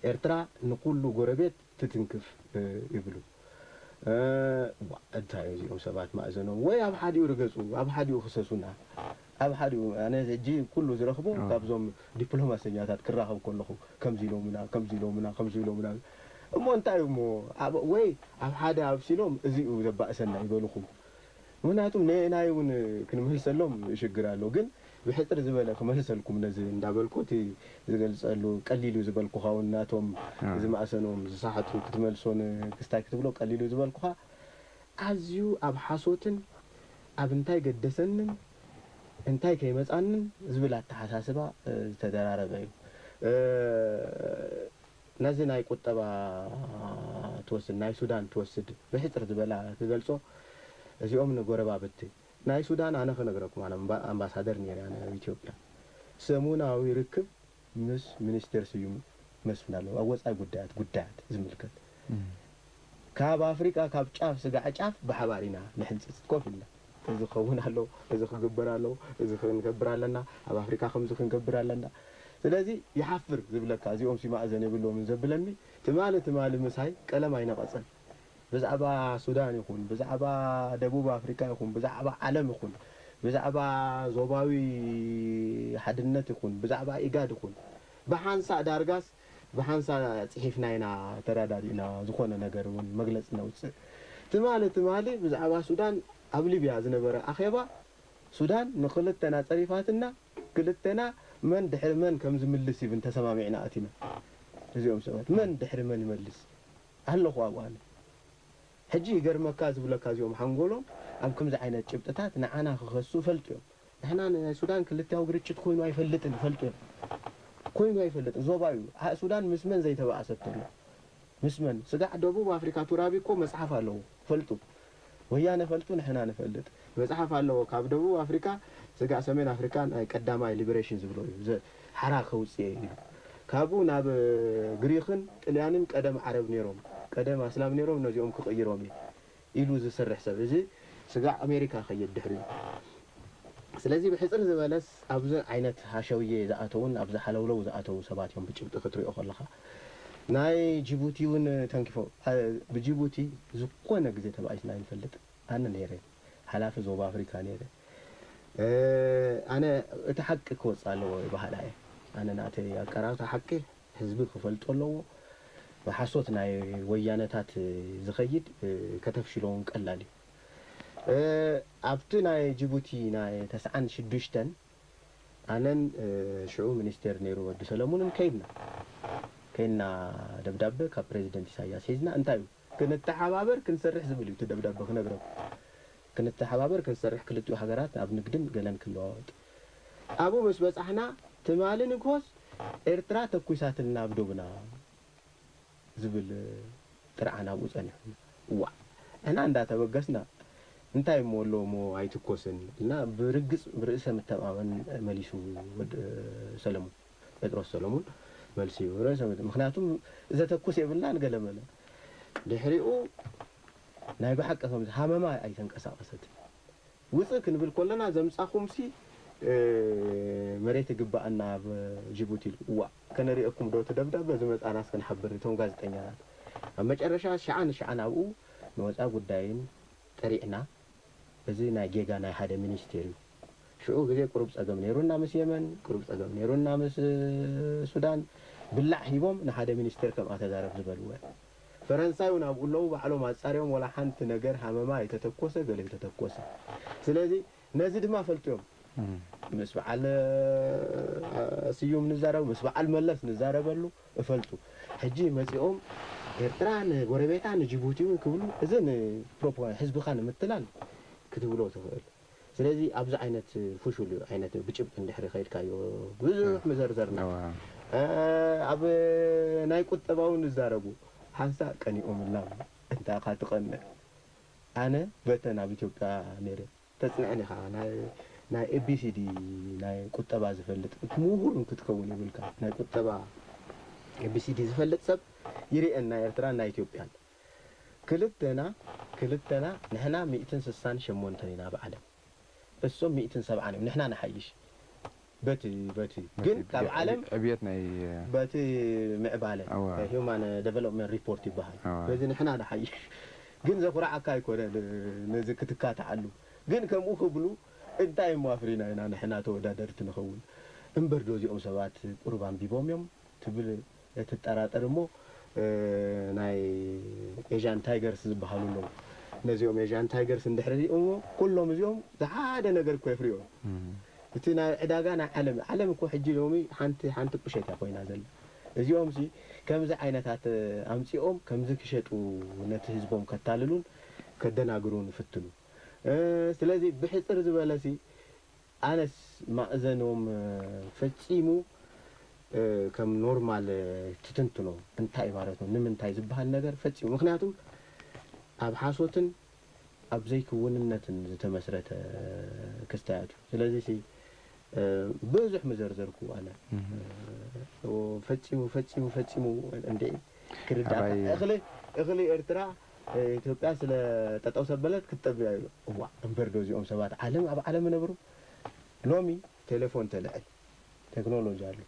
ኤርትራ ንኩሉ ጎረቤት ትትንክፍ፣ እ፣ ይብሉ። እ፣ ዋ፣ እንታይ እዩ እዚኦም ሰባት ማእዘኖም? ወይ ኣብ ሓዲኡ ርገጹ፣ ኣብ ሓዲኡ ክሰሱና። ኣብ ሓዲኡ፣ ኣነ ሕጂ ኩሉ ዝረኽቦ እ። ካብዞም ዲፕሎማሰኛታት ክራኸብ ከለኹ፣ ከምዚ ኢሎምና፣ ከምዚ ኢሎምና፣ ከምዚ ኢሎምና። እሞ እንታይ እዩ እሞ? ኣብ፣ ወይ ኣብ ሓደ ኣብሲሎም፣ እዚ እዩ ዘባእሰና ይበልኹ። ምኽንያቱም ንናይ እውን ክንመልሰሎም ሽግር ኣሎ። ግን ብሕጽር ዝበለ ክመልሰልኩም ነዚ እንዳበልኩ፣ እቲ ዝገልጸሉ ቀሊል እዩ ዝበልኩኻ እውን ናቶም እ። እዚ ማእሰኖም ዝሰሓቱ ክትመልሶን ክስታይ ክትብሎ ቀሊል እዩ ዝበልኩኻ፣ ኣዝዩ ኣብ ሓሶትን ኣብ እንታይ ገደሰንን እንታይ ከይመጻንን ዝብል ኣተሓሳስባ፣ እ፣ ዝተደራረበ እዩ። እ፣ ነዚ ናይ ቁጠባ ትወስድ፣ ናይ ሱዳን ትወስድ፣ ብሕጽር ዝበላ ክገልጾ፣ እዚኦም ንጎረባብቲ፣ ናይ ሱዳን ኣነ ክነግረኩም፣ ኣነ ኣምባ-፣ ኣምባሳደር ነይረ ኣነ ኣብ ኢትዮጵያ። ሰሙናዊ ርክብ ምስ ሚኒስቴር ስዩም መስፍን ኣለዎ፣ ኣብ ወጻኢ ጉዳያት፣ ጉዳያት ዝምልከት። እም። ካብ ኣፍሪቃ፣ ካብ ጫፍ ስጋዕ ጫፍ ብሓባር ኢና ንሕንጽጽ፣ ኮፍ ኢልና። እዚ ክኸውን ኣለዎ፣ እዚ ክግበር ኣለዎ፣ እዚ ክንገብር ኣለና፣ ኣብ ኣፍሪቃ ከምዚ ክንገብር ኣለና። ስለዚ ይሓፍር ዝብለካ፣ እዚኦም ሲ ማእዘን የብሎምን ዘብለኒ፣ ትማሊ፣ ትማሊ ምሳይ ቀለም ኣይነቐጸን። ብዛዕባ ሱዳን ይኹን፣ ብዛዕባ ደቡብ ኣፍሪቃ ይኹን፣ ብዛዕባ ዓለም ይኹን፣ ብዛዕባ ዞባዊ ሓድነት ይኹን፣ ብዛዕባ ኢጋድ ይኹን፣ ብሓንሳእ ዳርጋስ ብሓንሳእ ጽሒፍና ኢና፣ ተራዳዲእና፣ ዝኾነ ነገር እውን መግለጺ ነውጽእ። ትማሊ፣ ትማሊ ብዛዕባ ሱዳን ኣብ ሊብያ ዝነበረ ኣኼባ፣ ሱዳን ንክልተና ጸሪፋትና፣ ክልተና መን ድሕሪ መን ከም ዝምልስ ኢቭን ተሰማሚዕና ኣቲና። እዚኦም ሰባት መን ድሕሪ መን ይመልስ ኣለኹ ኣብኡ ኣነ። ሕጂ ይገርመካ ዝብለካ፣ እዚኦም ሓንጎሎም ኣብ ከምዚ ዓይነት ጭብጥታት ንዓና ክኸሱ ይፈልጡ እዮም። ንሕና ናይ ሱዳን ክልቲያዊ ግርጭት ኮይኑ ኣይፈልጥን ይፈልጡ እዮም። ኮይኑ ኣይፈልጥን። ዞባ እዩ። ኣ-፣ ሱዳን ምስ መን ዘይተባእሰት ተሎ? ምስ መን? ስጋዕ ደቡብ ኣፍሪካ ቱራቢ እኮ መጽሓፍ ኣለዎ። ፈልጡ። ወያነ ፈልጡ፣ ንሕና ንፈልጥ። መጽሓፍ ኣለዎ። ካብ ደቡብ ኣፍሪካ ስጋዕ ሰሜን ኣፍሪካ ናይ ቀዳማይ ሊበሬሽን ዝብሎ እዩ። ዘ-፣ ሓራ ከውጽእ ኢሉ። ካብኡ ናብ ግሪኽን ጥልያንን ቀደም ዓረብ ነይሮም፣ ቀደም ኣስላም ነይሮም፣ ነዚኦም ክቕይሮም እዩ ኢሉ ዝሰርሕ ሰብ። እዚ ስጋዕ ኣሜሪካ ከየድ ድሕሪኡ። ስለዚ ብሕጽር ዝበለስ ኣብዚ ዓይነት ሃሸውየ ዝኣተዉን ኣብዚ ሓለውለው ዝኣተዉ ሰባት እዮም ብጭብጢ ክትሪኦ ከለኻ። ናይ ጅቡቲ እውን ተንኪፎ፣ ኣ-፣ ብጅቡቲ ዝኾነ ግዜ ተባኢስና ኣይንፈልጥ። ኣነ ነይረ፣ ሓላፊ ዞባ ኣፍሪካ ነይረ። እ፣ ኣነ እቲ ሓቂ ክወፅእ ኣለዎ በሃላይ እየ። ኣነ ናተይ ኣቀራርታ ሓቂ ህዝቢ ክፈልጦ ኣለዎ። ብሓሶት ናይ ወያነታት ዝኸይድ፣ እ፣ ከተፍሽሎ እውን ቀላል እዩ። እ፣ ኣብቲ ናይ ጅቡቲ ናይ ተስዓን ሽዱሽተን ኣነን፣ እ፣ ሽዑ ሚኒስቴር ነይሩ ወዲ ሰለሙንን ከይድና፣ ከይድና ደብዳበ ካብ ፕሬዚደንት ኢሳያስ ሒዝና፣ እንታይ እዩ ክንተሓባበር ክንሰርሕ ዝብል እዩ እቲ ደብዳበ ክነግረኩም። ክንተሓባበር ክንሰርሕ፣ ክልቲኡ ሃገራት ኣብ ንግድን ገለን ክለዋወጥ። ኣብኡ ምስ በጻሕና፣ ትማሊ ንግሆስ ኤርትራ ተኩሳትልና ኣብ ዶብና ዝብል ጥርዓን ኣብኡ ጸኒሑ። እዋእ፣ ንሕና እንዳተበገስና፣ እንታይ እሞ ኣሎ እሞ ኣይትኮስን ኢልና፣ ብርግጽ ብርእሰ ምተማመን መሊሱ ወድ-፣ ሰለሙን፣ ጴጥሮስ ሰለሙን መልሲ እዩ። ርእሰ ምት-፣ ምኽንያቱም ዘተኩስ የብልናን ገለመለ። ድሕሪኡ ናይ ብሓቂ ከም ሃመማ ኣይተንቀሳቐሰትን። ውጽእ ክንብል ከለና ዘምጻኹምሲ፣ እ፣ መሬት ይግባኣና ኣብ ጅቡቲ ኢሉ። እዋእ፣ ከነርእየኩም ዶ እቲ ደብዳበ ዝመጻናስ ክንሓብር እቶም ጋዜጠኛታት። ኣብ መጨረሻ ሽዓ ንሽዓ ናብኡ ንወጻኢ ጉዳይን ጠሪዕና፣ እዚ ናይ ጌጋ ናይ ሓደ ሚኒስቴር እዩ። ሽዑ ግዜ ቁሩብ ጸገም ነይሩና ምስ የመን፣ ቁሩብ ጸገም ነይሩና ምስ፣ እ፣ ሱዳን። ብላዕ ሂቦም ንሓደ ሚኒስቴር ከምኣ ተዛረብ ዝበልዎ። ፈረንሳይ እውን ኣብኡ ኣለዉ፣ ባዕሎም ኣጻሪዮም፣ ወላ ሓንቲ ነገር ሃመማ የተተኮሰ፣ ገለ የተተኮሰ። ስለዚ ነዚ ድማ ፈልጥዮም። እም። ምስ በዓል፣ እ፣ ስዩም ንዛረብ፣ ምስ በዓል መለስ ንዛረበሉ እፈልጡ። ሕጂ መጺኦም ኤርትራ ንጎረቤታ ንጅቡቲ እውን ክብሉ፣ እዚ ንፕሮፓጋንዳ ህዝብኻ ንምትላል ክትብሎ ትኽእል። ስለዚ ኣብዚ ዓይነት ፍሹል ዓይነት ብጭብጢ እንድሕሪ ከይድካዮ ብዙሕ እም። ምዘርዘርና። እዋ። እ፣ ኣብ ናይ ቁጠባ እውን ንዛረቡ። ሓንሳእ ቀኒኦምልና። እንታይ ኢኻ ትቐንእ? ኣነ በተን ኣብ ኢትዮጵያ ነይረ። ተጽንዐን ኢኻ። ናይ፣ ናይ ኤ ቢ ሲ ዲ ናይ ቁጠባ ዝፈልጥ ምሁር ክትከውን ይብልካ። ናይ ቁጠባ ኤ ቢ ሲ ዲ ዝፈልጥ ሰብ ይርእየን ናይ ኤርትራን ናይ ኢትዮጵያን። ክልተና፣ ክልተና ንሕና ሚእትን ስሳን ሸሞንተን ኢና ኣብ ዓለም። እሶም ሚእትን ሰብዓን እዮም። ንሕና ንሓይሽ። በቲ፣ በቲ። በቲ ግን ካብ ዕብ-፣ ዓለም ዕብየት ናይ፣ እ፣ በቲ ምዕባለ፣ ኣዋ። ሂውማን ደቨሎፕመንት ሪፖርት ይበሃል። ኣዋ። በዚ ንሕና ንሓይሽ። ግን ዘኹርዓካ ኣይኮነን፣ ነዚ ክትካትዓሉ። ግን ከምኡ ክብሉ እንታይ እሞ ኣፍሪና ኢና ንሕና ተወዳደርቲ ንኸውን? እምበር ዶ እዚኦም ሰባት ቁሩብ ኣንቢቦም እዮም ትብል ትጠራጠር እሞ፣ እ፣ ናይ ኤዥያን ታይገርስ ዝበሃሉ ኣለዉ። ነዚኦም ኤዥያን ታይገርስ እንድሕሪ ሪኦምዎ፣ ኩሎም እዚኦም ዝሓደ ነገር እኮ የፍርዮም። እም። እቲ ናይ ዕዳጋ ናይ ዓለም፣ ዓለም እኮ ሕጂ ሎሚ ሓንቲ፣ ሓንቲ ቁሸት እያ ኮይና ዘላ። እዚኦምሲ ከምዚ ዓይነታት ኣምጺኦም ከምዚ ክሸጡ ነቲ ህዝቦም ከታልሉን ከደናግሩን ይፍትኑ። እ፣ ስለዚ ብሕጽር ዝበለሲ ኣነስ ማእዘኖም፣ እ፣ ፈጺሙ፣ እ፣ ከም ኖርማል፣ እ፣ ትትንትኖ እንታይ ማለት ነው? ንምንታይ ዝበሃል ነገር ፈጺሙ። ምኽንያቱም ኣብ ሓሶትን ኣብ ዘይክውንነትን ዝተመስረተ ክስታያት እዩ። ስለዚ ሲ፣ እ፣ ብዙሕ ምዘርዘርኩ ኣነ። እህ። እ፣ ፈጺሙ፣ ፈጺሙ፣ ፈጺሙ እንዴ ክርዳእካ። ኣባይ እኽሊ፣ እኽሊ ኤርትራ፣ እ፣ ኢትዮጵያ ስለ ጠጠው ሰበለት ክትጠብያ እዩ። እዋ፣ እምበር ዶ እዚኦም ሰባት ዓለም፣ ኣብ ዓለም ይነብሩ? ሎሚ ቴሌፎን ተልዕል፣ ቴክኖሎጂ ኣሎ።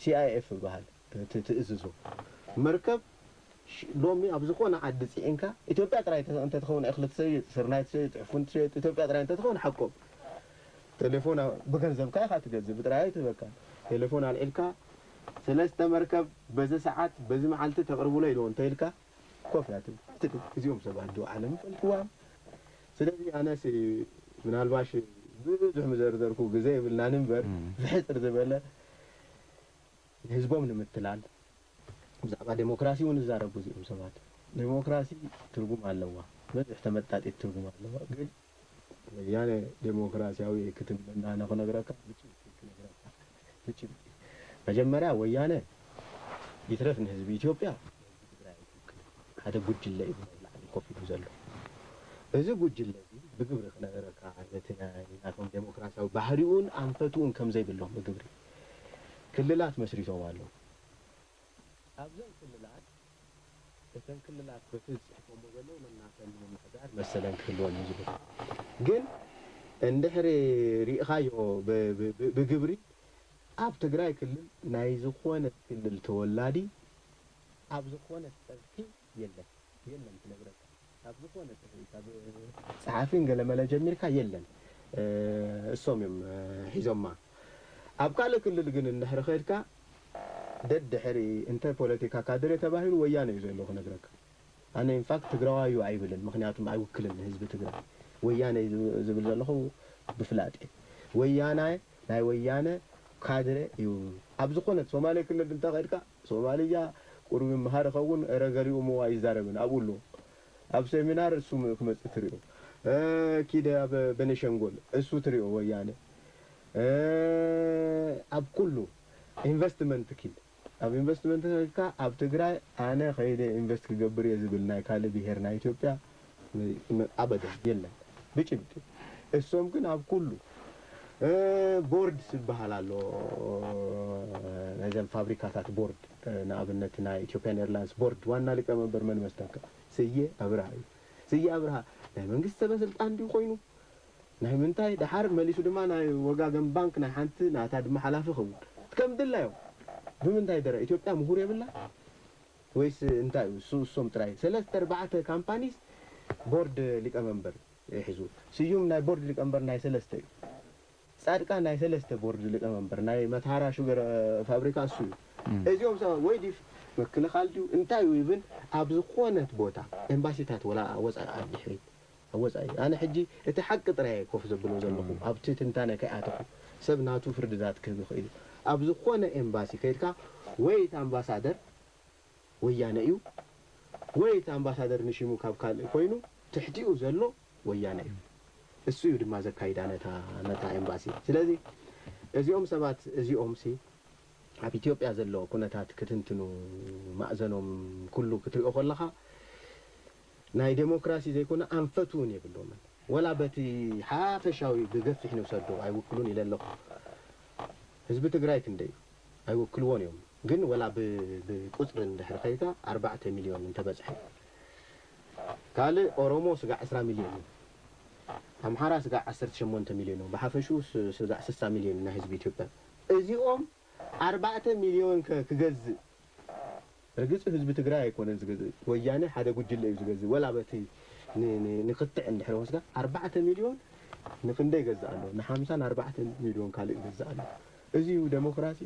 ሲ ኣይ ኤፍ ይበሃል፣ እቲ ትእዝዞ። መርከብ ሽ-፣ ሎሚ ኣብ ዝኾነ ዓዲ ጽዒንካ፣ ኢትዮጵያ ጥራይ እንተ-፣ እንተትኸውን እኽሊ ትሸይጥ፣ ስርናይ ትሸይጥ፣ ዕፉን ትሸይጥ፣ ኢትዮጵያ ጥራይ እንተትኸውን ሓቆም። ቴሌፎን ኣብ-፣ ብገንዘብካ ኢኻ ትገዝእ፣ ብጥራይ ኣይትህበካን። ቴሌፎን ኣልዒልካ፣ ሰለስተ መርከብ በዚ ሰዓት፣ በዚ መዓልቲ ተቕርቡለይ ዶ እንተ ኢልካ፣ ኮፍ እያ ትብል። ትብል። እዚኦም ሰባት ዶ ዓለም ይፈልጥዋ? ስለዚ ኣነስ ምናልባሽ ብዙሕ ምዘርዘርኩ ግዜ የብልናን እምበር፣ እም። ብሕጽር ዝበለ ንህዝቦም ንምትላል፣ ብዛዕባ ዴሞክራሲ እውን ይዛረቡ እዚኦም ሰባት። ዴሞክራሲ ትርጉም ኣለዋ፣ ብዙሕ ተመጣጢት ትርጉም ኣለዋ። ግን ወያነ ዴሞክራሲያዊ ክትብለና፣ ኣነ ክነግረካ፣ ብጭብጢ ክነግረካ፣ ብጭብጢ። መጀመርያ ወያነ ይትረፍ ንህዝቢ ኢትዮጵያ፣ ንህዝቢ ትግራይ ኣይትውክልን። ሓደ ጉጅለ እዩ ኣብ ላዕሊ ኮፍ ኢሉ ዘሎ። እዚ ጉጅለ እዚ ብግብሪ ክነግረካ፣ ነቲ ናይ ናቶም ዴሞክራሲያዊ ባህሪኡን ኣንፈትኡን ከም ዘይብሎም ብግብሪ ክልላት መስሪቶም ኣለዉ። ኣብዘን ክልላት፣ እተን ክልላት በቲ ዝጽሕፈሞ ዘለዉ ነናተን ምምሕዳር መሰለን ክህልወን እዩ ዝብል። ግን እንድሕሪ ሪእኻዮ ብ-፣ ብ-፣ ብ-፣ ብግብሪ፣ ኣብ ትግራይ ክልል ናይ ዝኾነ ክልል ተወላዲ ኣብ ዝኾነ ጸርፊ የለን። የለን ክነግረካ። ካብ ዝኾነ ጽፍሪ፣ ካብ ጸሓፊን ገለመለ ጀሚርካ የለን። እ፣ እሶም እዮም፣ እ፣ ሒዞማ። ኣብ ካልእ ክልል ግን እንድሕሪ ኸድካ፣ ደድሕሪ እንተ ፖለቲካ ካድሬ ተባሂሉ ወያነ እዩ ዘሎ ክነግረካ። ኣነ ኢንፋክት ትግራዋይ እዩ ኣይብልን፣ ምኽንያቱም ኣይውክልን ንህዝቢ ትግራይ። ወያነ እዩ ዝብል ዘለኹ ብፍላጥ እዩ። ወያናይ ናይ ወያነ ካድረ እዩ። ኣብ ዝኾነት ሶማሌ ክልል እንተኸድካ ሶማልያ ቁሩብ ይመሃር ይኸውን፣ እረ ገሊኡ እሞ ኣይዛረብን ኣብኡ ኣሎ። ኣብ ሴሚናር እሱ ክመጽእ ትሪኦ። ኪደ ኣብ ቤኒሻንጉል እሱ ትሪኦ ወያነ። ኣብ ኩሉ ኢንቨስትመንት ኪድ ኣብ ኢንቨስትመንት ከድካ ኣብ ትግራይ ኣነ ከይደ ኢንቨስት ክገብር እየ ዝብል ናይ ካልእ ብሄር ናይ ኢትዮጵያ ኣበደን የለን ብጭብጢ። እሶም ግን ኣብ ኩሉ ቦርድ ዝበሃል ኣሎ። ናይዘን ፋብሪካታት ቦርድ ንኣብነት ናይ ኢትዮጵያን ኤርላይንስ ቦርድ ዋና ሊቀመንበር መን መስለካ? ስየ ኣብርሃ እዩ። ስየ ኣብርሃ ናይ መንግስቲ ሰበ ስልጣን ድዩ ኮይኑ ናይ ምንታይ ደሓር መሊሱ ድማ ናይ ወጋገን ባንክ ናይ ሓንቲ ናታ ድማ ሓላፊ ኸውን ከም ድላዮም። ብምንታይ ደረ ኢትዮጵያ ምሁር የብላ ወይስ እንታይ እዩ? እሱ እሶም ጥራይ ሰለስተ ኣርባዕተ ካምፓኒስ ቦርድ ሊቀመንበር ይሕዙ። ስዩም ናይ ቦርድ ሊቀመንበር ናይ ሰለስተ እዩ። ጻድቃን ናይ ሰለስተ ቦርድ ሊቀመንበር ናይ መትሃራ ሹገር ፋብሪካ እሱ እዩ። እዚኦም ሰባት ወይ ዲፍ ምክልኻል ድዩ እንታይ እዩ ይብል ኣብ ዝኾነት ቦታ ኤምባሲታት ወላ ወፃኢ ኣብ ድሕሪት ኣብ ወፃኢ ኣነ ሕጂ እቲ ሓቂ ጥራይ ኮፍ ዘብሎ ዘለኹ ኣብቲ ትንታነ ከይኣተኹ ሰብ ናቱ ፍርድታት ክህብ ይኽእል እዩ። ኣብ ዝኾነ ኤምባሲ ከይድካ ወይ እቲ ኣምባሳደር ወያነ እዩ ወይ እቲ ኣምባሳደር ንሽሙ ካብ ካልእ ኮይኑ ትሕቲኡ ዘሎ ወያነ እዩ። እሱ እዩ ድማ ዘካይዳ ነታ ነታ ኤምባሲ። ስለዚ እዚኦም ሰባት እዚኦም ሲ ኣብ ኢትዮጵያ ዘሎ ኩነታት ክትንትኑ ማእዘኖም ኩሉ ክትሪኦ ከለኻ ናይ ዴሞክራሲ ዘይኮነ ኣንፈት እውን የብሎምን። ወላ በቲ ሓፈሻዊ ብገፊሕ ንውሰዶ ኣይውክሉን ኢለ ኣለኹ። ህዝቢ ትግራይ ክንደይ እዩ? ኣይውክልዎን እዮም። ግን ወላ ብ- ብቁፅሪ እንድሕር ከይድካ ኣርባዕተ ሚልዮን እንተበፅሐ ካልእ ኦሮሞ ስጋዕ ዕስራ ሚልዮን እዩ። ኣምሓራ ስጋዕ ዓሰርተ ሸሞንተ ሚልዮን እዩ። ብሓፈሽኡ ስ- ስጋዕ ስሳ ሚልዮን እዩ ናይ ህዝቢ ኢትዮጵያ። እዚኦም ኣርባዕተ ሚልዮን ከ ክገዝእ ርግፅ ህዝቢ ትግራይ ኣይኮነን ዝገዝእ። ወያነ ሓደ ጉጅለ እዩ ዝገዝእ። ወላ በቲ ን- ን- ንክትዕ እንድሕር ወስዳ ኣርባዕተ ሚልዮን ንክንደይ ይገዝእ ኣሎ? ንሓምሳን ኣርባዕተን ሚልዮን ካልእ ይገዝእ ኣሎ። እዚ እዩ ዴሞክራሲ?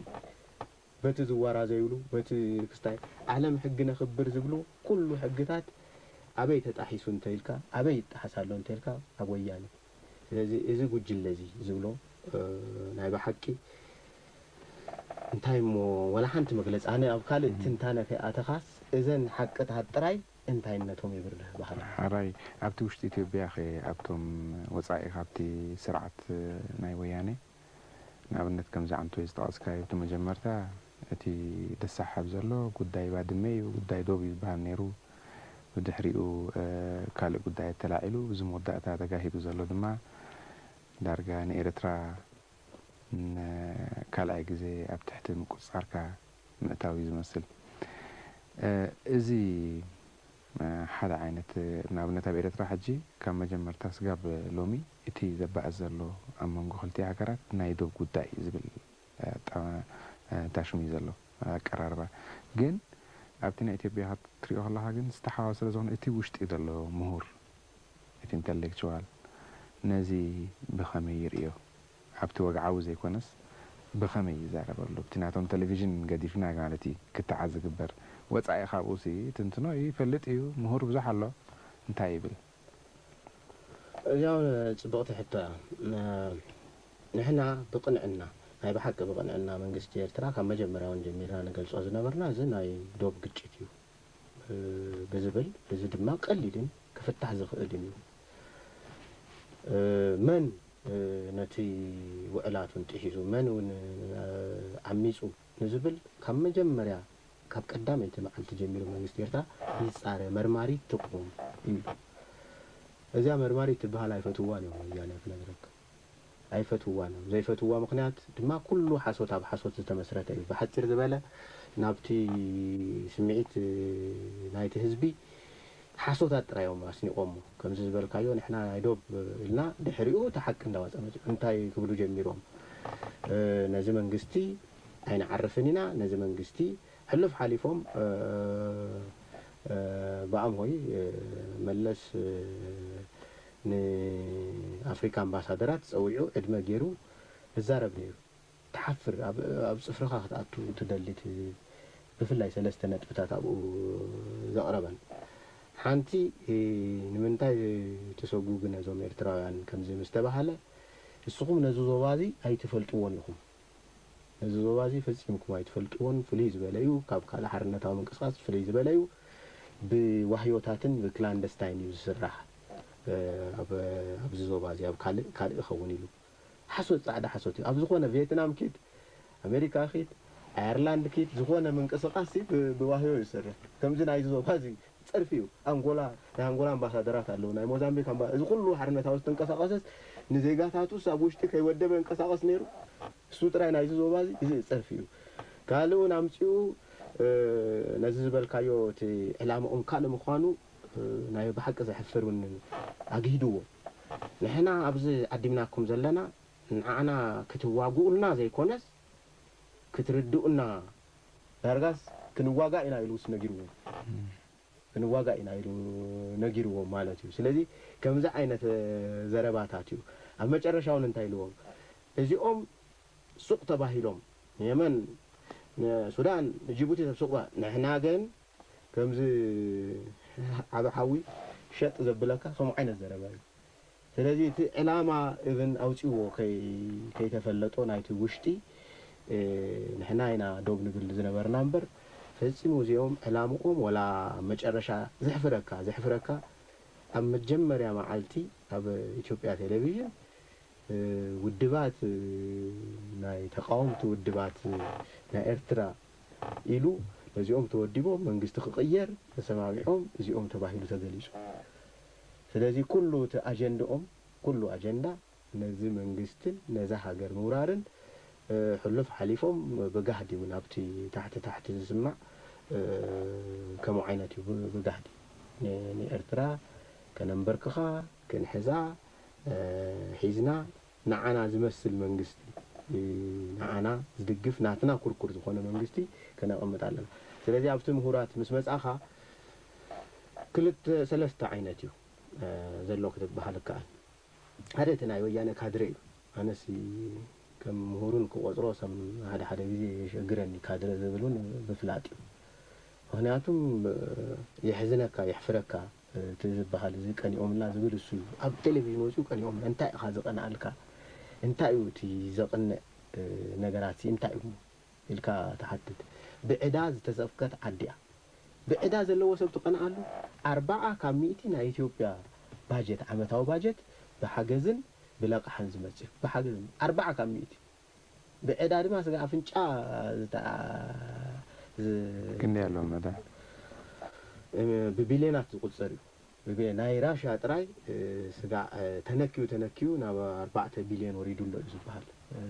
በቲ ዝዋራ ዘይብሉ በቲ ክስታይ ዓለም ሕጊ ነኽብር ዝብሉ ኩሉ ሕግታት ኣበይ ተጣሒሱ እንተኢልካ ኣበይ ይጠሓስ ኣሎ እንተኢልካ ኣብ ወያነ። ስለዚ እዚ ጉጅለ እዚ ዝብሎ ናይ ብሓቂ እንታይ እሞ ወላ ሓንቲ መግለፂ ኣነ ኣብ ካልእ ትንታነ ከይኣተኻስ እዘን ሓቅታት ጥራይ እንታይነቶም ይብርህ ባህልና። ሓራይ ኣብቲ ውሽጢ ኢትዮጵያ ኸ ኣብቶም ወፃኢ ካብቲ ስርዓት ናይ ወያነ ንኣብነት ከምዚ ዓንቶይ ዝጠቐስካዮ እቲ መጀመርታ እቲ ደሳሓብ ዘሎ ጉዳይ ባድመ እዩ፣ ጉዳይ ዶብ እዩ ዝበሃል ነይሩ። ብድሕሪኡ ካልእ ጉዳይ ተላዒሉ እዚ መወዳእታ ተጋሂዱ ዘሎ ድማ ዳርጋ ንኤርትራ ንካልኣይ ግዜ ኣብ ትሕቲ ምቁፅፃርካ ምእታው እዩ ዝመስል። እዚ ሓደ ዓይነት ንኣብነት ኣብ ኤርትራ ሕጂ ካብ መጀመርታ ስጋብ ሎሚ እቲ ዘባእስ ዘሎ ኣብ መንጎ ክልቲኡ ሃገራት ናይ ዶብ ጉዳይ እዩ ዝብል ጣሽሙ እዩ ዘሎ ኣቀራርባ። ግን ኣብቲ ናይ ኢትዮጵያ ክትሪኦ ከለካ ግን ዝተሓዋወሰ ስለዝኾነ እቲ ውሽጢ ዘሎ ምሁር እቲ ኢንተሌክቹዋል ነዚ ብኸመይ ይርእዮ? ኣብቲ ወግዓዊ ዘይኮነስ ብኸመይ ይዛረበሉ? ኣብቲ ናቶም ቴሌቪዥን ገዲፍና ማለት እዩ ክተዓዝ ዝግበር። ወጻኢ ካብኡ ሲ ትንትኖ ይፈልጥ እዩ፣ ምሁር ብዙሕ ኣሎ። እንታይ ይብል? ያው ጽብቕቲ ሕቶ እያ። ንሕና ብቕንዕና ናይ ብሓቂ ብቕንዕና መንግስቲ ኤርትራ ካብ መጀመርያ እውን ጀሚርና ንገልጾ ዝነበርና እዚ ናይ ዶብ ግጭት እዩ ብዝብል፣ እዚ ድማ ቀሊልን ክፍታሕ ዝኽእልን እዩ። መን ነቲ ውዕላት እውን ጥሒሱ፣ መን እውን ዓሚጹ ንዝብል ካብ መጀመርያ ካብ ቀዳመይቲ መዓልቲ ጀሚሩ መንግስቲ ኤርትራ ይጻረ፣ መርማሪት ትቁም እዩ። እዚኣ መርማሪት ትበሃል ኣይፈትዋን እዮም ወያነ ክነግረካ። ኣይፈትዋን እዮም። ዘይፈትዋ ምኽንያት ድማ ኩሉ ሓሶት ኣብ ሓሶት ዝተመስረተ እዩ። ብሓጺር ዝበለ ናብቲ ስምዒት ናይቲ ህዝቢ ሓሶታት ጥራይ እዮም ኣስኒቖሞ። ከምዚ ዝበልካዮ ንሕና ናይ ዶብ ኢልና ድሕሪኡ እቲ ሓቂ እንዳወጸ መጺኡ እንታይ ክብሉ ጀሚሮም? ነዚ መንግስቲ ኣይንዓርፍን ኢና፣ ነዚ መንግስቲ ሕሉፍ ሓሊፎም ብኣም ሆይ መለስ ንኣፍሪካ ኣምባሳደራት ፀዊዑ ዕድመ ገይሩ ይዛረብ ነይሩ። ትሓፍር ኣብ ፅፍርኻ ክትኣቱ ትደሊ ብፍላይ ሰለስተ ነጥብታት ኣብኡ ዘቕረበን ሓንቲ፣ እ፣ ንምንታይ ትሰጉ ግን ነዞም ኤርትራውያን ከምዚ ምስ ተባሃለ፣ ንስኹም ነዚ ዞባ እዚ ኣይትፈልጥዎን ኢኹም። ነዚ ዞባ እዚ ፈጺምኩም ኣይትፈልጥዎን። ፍልይ ዝበለ እዩ፣ ካብ ካልእ ሓርነታዊ ምንቅስቓስ ፍልይ ዝበለ እዩ። ብዋህዮታትን ብክላንደስታይን እዩ ዝስራሕ። እ፣ ኣብ፣ ኣብዚ ዞባ እዚ ኣብ ካልእ፣ ካልእ ይኸውን ኢሉ። ሓሶት፣ ጻዕዳ ሓሶት እዩ። ኣብ ዝኾነ ቬትናም ኪድ፣ ኣሜሪካ ኪድ፣ ኣየርላንድ ኪድ፣ ዝኾነ ምንቅስቓስ ሲ ብ-፣ ብዋህዮ እዩ ዝሰርሕ። ከምዚ ናይዚ ዞባ እዚ ጸርፊ እዩ። ኣንጎላ፣ ናይ ኣንጎላ ኣምባሳደራት ኣለዉ፣ ናይ ሞዛምቢክ ኣምባ-፣ እዚ ኩሉ ሓርነታዊ ዝተንቀሳቐሰስ ንዜጋታቱስ ኣብ ውሽጢ ከይወደበ እንቀሳቐስ ነይሩ። እሱ ጥራይ ናይዚ ዞባ እዚ፣ እዚ ጸርፊ እዩ። ካልእ እውን ኣምጺኡ፣ እ፣ ነዚ ዝበልካዮ እቲ ዕላማኦም ካልእ ምዃኑ፣ እ፣ ናይ ብሓቂ ዘሕፍር እውን ኣግሂድዎ። ንሕና ኣብዚ ዓዲምናኩም ዘለና ንዓና ክትዋግኡልና ዘይኮነስ ክትርድኡና፣ ዳርጋስ ክንዋጋእ ኢና ኢሉ ውስ ነጊርዎ። ክንዋጋእ ኢና ኢሉ ነጊርዎም ማለት እዩ። ስለዚ ከምዚ ዓይነት፣ እ፣ ዘረባታት እዩ። ኣብ መጨረሻ እውን እንታይ ኢልዎም? እዚኦም ሱቕ ተባሂሎም ንየመን፣ ንሱዳን፣ ንጅቡቲ ሰብ ሱቕ ባ-፣ ንሕና ግን ከምዚ ዓቢ ሓዊ ሸጥ ዘብለካ ከምኡ ዓይነት ዘረባ እዩ። ስለዚ እቲ ዕላማ እብን ኣውጺዎ ከይ-፣ ከይተፈለጦ ናይቲ ውሽጢ፣ እ፣ ንሕና ኢና ዶብ ንብል ዝነበርና እምበር፣ ፈጺሙ እዚኦም ዕላምኦም ወላ መጨረሻ ዘሕፍረካ፣ ዘሕፍረካ ኣብ መጀመርያ መዓልቲ ኣብ ኢትዮጵያ ቴሌቪዥን፣ እ፣ ውድባት፣ እ፣ ናይ ተቃወምቲ ውድባት፣ እ፣ ናይ ኤርትራ ኢሉ ነዚኦም ተወዲቦም መንግስቲ ክቕየር ተሰማሚዖም እዚኦም ተባሂሉ ተገሊጹ። ስለዚ ኩሉ እቲ ኣጀንዳኦም፣ ኩሉ ኣጀንዳ ነዚ መንግስትን ነዛ ሃገር ምውራርን፣ እ፣ ሕሉፍ ሓሊፎም ብጋህዲ እውን ኣብቲ ታሕቲ ታሕቲ ዝስማዕ፣ እ፣ ከምኡ ዓይነት እዩ ብ-፣ ብጋህዲ። ን-፣ ንኤርትራ ከነንበርክኻ፣ ክንሕዛ፣ እ፣ ሒዝና ንዓና ዝመስል መንግስቲ፣ እ፣ ንዓና ዝድግፍ ናትና ኩርኩር ዝኾነ መንግስቲ ከነቐምጥ ኣለና። ስለዚ ኣብቲ ምሁራት ምስ መጻኻ ክልተ ሰለስተ ዓይነት እዩ፣ እ፣ ዘሎ ክትበሃል ይከኣል። ሓደ እቲ ናይ ወያነ ካድረ እዩ። ኣነስ ከም ምሁርን ክቆጽሮ ሰም ሓደ ሓደ ግዜ የሸግረኒ፣ ካድረ ዝብል እውን ብፍላጥ እዩ። ምኽንያቱም፣ እ፣ የሕዝነካ፣ የሕፍረካ፣ እ፣ እቲ ዝበሃል እዚ ቀኒኦምና ዝብል እሱ እዩ። ኣብ ቴሌቪዥን ወጺኡ ቀኒኦምና፣ እንታይ ኢኻ ዝቐንኣልካ? እንታይ እዩ እቲ ዘቕንእ፣ እ፣ ነገራት ሲ እንታይ እዩ ኢልካ ትሓትት። ብዕዳ ዝተዘፍከት ዓዲ እያ። ብዕዳ ዘለዎ ሰብ ትቐንኣሉ። ኣርባዓ ካብ ሚእቲ ናይ ኢትዮጵያ ባጀት፣ ዓመታዊ ባጀት ብሓገዝን ብለቃሕን ዝመጽእ እዩ። ብሓገዝን ኣርባዓ ካብ ሚእቲ። ብዕዳ ድማ ስጋ ኣፍንጫ ዝተ-፣ ዝ-፣ ክንደይ ኣለዎም ዕዳ? እ፣ ብቢልዮናት ዝቑጸር እዩ። ብቢ-፣ ናይ ራሽያ ጥራይ፣ እ፣ ስጋ፣ እ፣ ተነኪዩ፣ ተነኪዩ ናብ ኣርባዕተ ቢልዮን ወሪዱ ኣሎ እዩ ዝበሃል። እ፣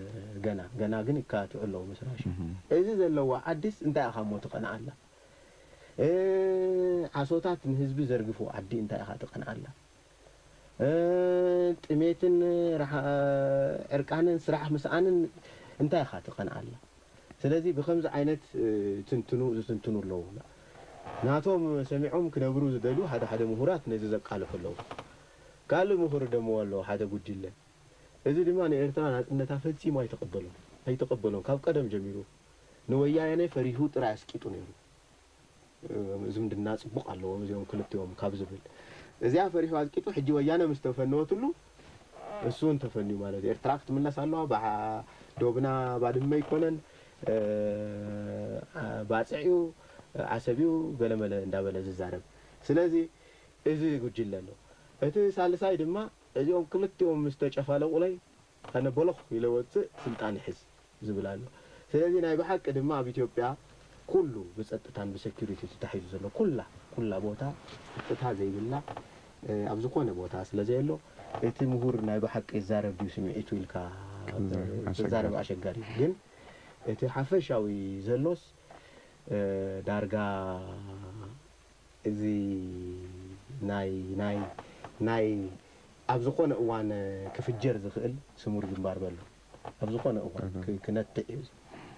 ገና፣ ገና ግን ይካትዑ ኣለዉ ምስ ራሽያ። እህ። እዚ ዘለዋ ዓዲስ እንታይ ኢኻ እሞ ትቐንኣላ? እ፣ ዓሶታት ንህዝቢ ዘርግፉ ዓዲ እንታይ ኢኻ ትቐንኣላ? እ፣ ጥሜትን ራሓ-፣ ዕርቃንን ስራሕ ምስኣንን እንታይ ኢኻ ትቐንኣላ? ስለዚ ብኸምዚ ዓይነት፣ እ፣ ትንትኑ ዝትንትኑ ኣለዉ። ናቶም ሰሚዖም ክነብሩ ዝደልዩ ሓደ ሓደ ምሁራት ነዚ ዘቃልሑ ኣለዉ። ካልእ ምሁር ደሞ ኣሎ፣ ሓደ ጉጅለ። እዚ ድማ ንኤርትራ ናጽነታ ፈጺሙ ኣይተቐበሎን፣ ኣይተቐበሎን። ካብ ቀደም ጀሚሩ ንወያነ ፈሪሁ ጥራይ ኣስቂጡ ነይሩ። እ፣ ዝምድና ጽቡቕ ኣለዎም እዚኦም ክልቲኦም ካብ ዝብል። እዚኣ ፈሪሑ ኣስቂጡ፣ ሕጂ ወያነ ምስ ተፈነወትሉ፣ እሱ እውን ተፈንዩ ማለት እዩ። ኤርትራ ክትምለስ ኣለዋ፣ ባዓ-፣ ዶብና ባድመ ኣይኮነን፣ እ፣ ዓ-፣ ባጽዕ እዩ፣ ዓሰብ እዩ፣ ገለመለ እንዳበለ ዝዛረብ። ስለዚ እዚ ጉጅለ ኣሎ። እቲ ሳልሳይ ድማ፣ እዚኦም ክልቲኦም ምስ ተጨፋለቑለይ፣ ኣነ ቦሎኽ ኢለ ወጽእ፣ ስልጣን ይሕዝ ዝብል ኣሎ። ስለዚ ናይ ብሓቂ ድማ ኣብ ኢትዮጵያ ኩሉ ብጸጥታን ብሰኪሪቲ ተታሒዙ ዘሎ ኩላ፣ ኩላ ቦታ ጸጥታ ዘይብላ፣ እ፣ ኣብ ዝኾነ ቦታ ስለ ዘየሎ፣ እቲ ምሁር ናይ ብሓቂ ይዛረብ ድዩ ስምዒቱ ኢልካ ክዛረብ ኣሸጋሪ። ክዛረብ ኣሸጋሪ እዩ። ግን እቲ ሓፈሻዊ ዘሎስ፣ እ፣ ዳርጋ እዚ ናይ፣ ናይ፣ ናይ ኣብ ዝኾነ እዋን ክፍጀር ዝኽእል ስሙር ግንባር በሎ። ኣብ ዝኾነ እዋን እህ። ክ-፣ ክነትዕ እዩ።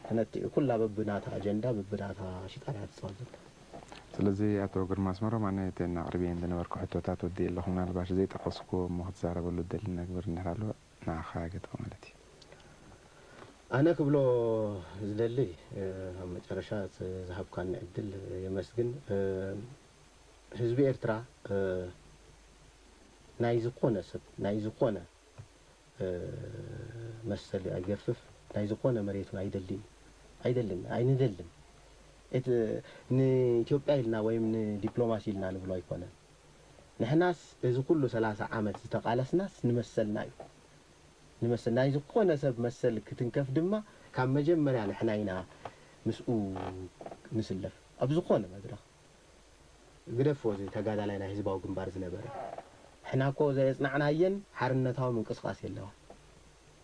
ክነትዕ እዩ። ኩላ በብናታ ኣጀንዳ፣ በብናታ ሽጣራ ትጻወት ዘላ። ስለዚ ኣቶ ግርማ ኣስመሮም፣ ኣነ እተን ኣቕርብየን ዝነበርኩ ሕቶታት ወዲእ ኣለኹ። ምናልባሽ ዘይጠቐስኩዎ እሞ ክትዛረበሉ እደሊ ነገር እንድሕር ኣሎ፣ ንዓኻ ገጥሞ ማለት እዩ። ኣነ ክብሎ ዝደሊ፣ እ፣ ኣብ መጨረሻ ዝ-፣ ዝሃብካኒ ዕድል የመስግን። እ፣ ህዝቢ ኤርትራ ናይ ዝኾነ ሰብ ናይ ዝኾነ መሰል ኣይገፍፍ፣ ናይ ዝኾነ መሬት እውን ኣይደልን፣ ኣይደልን፣ ኣይንደልን። ንኢትዮጵያ ኢልና ወይም ንዲፕሎማሲ ኢልና ንብሎ ኣይኮነን። ንሕናስ እዚ ኩሉ ሰላሳ ዓመት ዝተቓለስናስ ንመሰልና እዩ። ንመሰል ናይ ዝኾነ ሰብ መሰል ክትንከፍ ድማ ካብ መጀመርያ ንሕና ኢና ምስኡ ንስለፍ ኣብ ዝኾነ መድረኽ። ግደፎ እዚ ተጋዳላይ ናይ ህዝባዊ ግንባር ዝነበረ። ንሕና እኮ ዘየጽናዕናየን ሓርነታዊ ምንቅስቃስ የለዋ።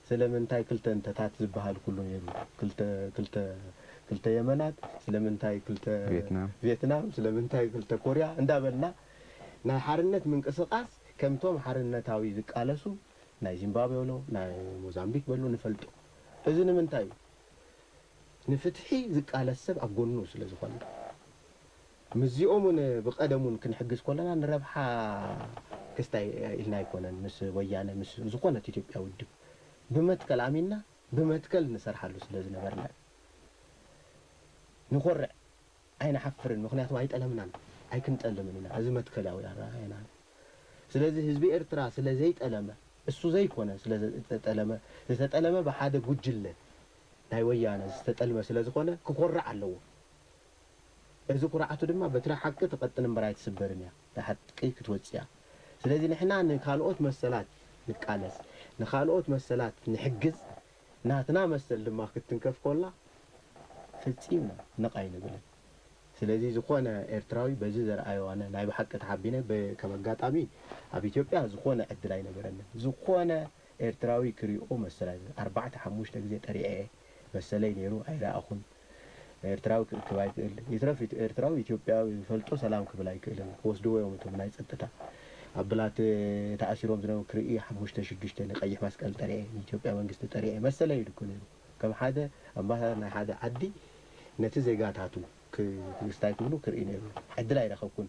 ስለምንታይ ክልተ እንተታት ዝበሃል ኩሉ ነይሩ። ክልተ ክልተ ክልተ የመናት፣ ስለምንታይ ክልተ ቪየትናም። ቪየትናም፣ ስለምንታይ ክልተ ኮርያ እንዳበልና ናይ ሓርነት ምንቅስቃስ ከምቶም ሓርነታዊ ዝቃለሱ ናይ ዚምባብዌ በሎ ናይ ሞዛምቢክ በሎ ንፈልጦ። እዚ ንምንታይ እዩ? ንፍትሒ ዝቃለስ ሰብ ኣብ ጎኑ ስለ ዝኾነ። ምስዚኦም እውን ብቐደም እውን ክንሕግዝ ከለና ንረብሓ ክስታይ ኢልና ኣይኮነን። ምስ ወያነ ምስ ዝኾነት ኢትዮጵያ ውድብ ብመትከል ኣሚንና ብመትከል ንሰርሓሉ ስለ ዝነበርና እዩ። ንኾርዕ ኣይንሓፍርን፣ ምኽንያቱ ኣይጠለምናን ኣይክንጠልምን ኢና። እዚ መትከላዊ ኣረኣእያና እዩ። ስለዚ ህዝቢ ኤርትራ ስለ ዘይጠለመ፣ እሱ ዘይኮነ ስለ ዝተጠለመ፣ ዝተጠለመ ብሓደ ጉጅለ ናይ ወያነ ዝተጠልመ ስለ ዝኾነ ክኮርዕ ኣለዎ። እዚ ኩርዓቱ ድማ በትሪ ሓቂ ትቐጥን እምበር ኣይትስበርን እያ። እታ ሓቂ ክትወጽእ እያ። ስለዚ ንሕና ንካልኦት መሰላት ንቃለስ፣ ንካልኦት መሰላት ንሕግዝ፣ ናትና መሰል ድማ ክትንከፍ ኮላ ፈጺምና ነቕ ኣይንብልን። ስለዚ ዝኾነ ኤርትራዊ በዚ ዘርኣዮ ኣነ ናይ ብሓቂ ተሓቢነ ብ-፣ ከም ኣጋጣሚ ኣብ ኢትዮጵያ ዝኾነ ዕድል ኣይነበረንን። ዝኾነ ኤርትራዊ ክሪኦ መሰል ኣይነበረን። ኣርባዕተ ሓሙሽተ ግዜ ጠሪዐ እየ። መሰለይ ነይሩ ኣይረኣኹን። ኤርትራዊ ክእክብ ኣይክእል። ይትረፍ ኢት-፣ ኤርትራዊ ኢትዮጵያዊ ዝፈልጦ ሰላም ክብል ኣይክእልን። ክወስድዎ እዮም እቶም ናይ ጸጥታ። ኣብ ብላት ተኣሲሮም ዝነበሩ ክርኢ ሓሙሽተ ሽዱሽተ ንቀይሕ መስቀል ጠሪዐ፣ ንኢትዮጵያ መንግስቲ ጠሪዐ መሰለይ እዩ እኮ ነይሩ። ከም ሓደ ኣምባሳደር ናይ ሓደ ዓዲ ነቲ ዜጋታቱ ክ-፣ ክስታይ ክብሉ ክርኢ ነይሩ። ዕድል ኣይረኸብኩን።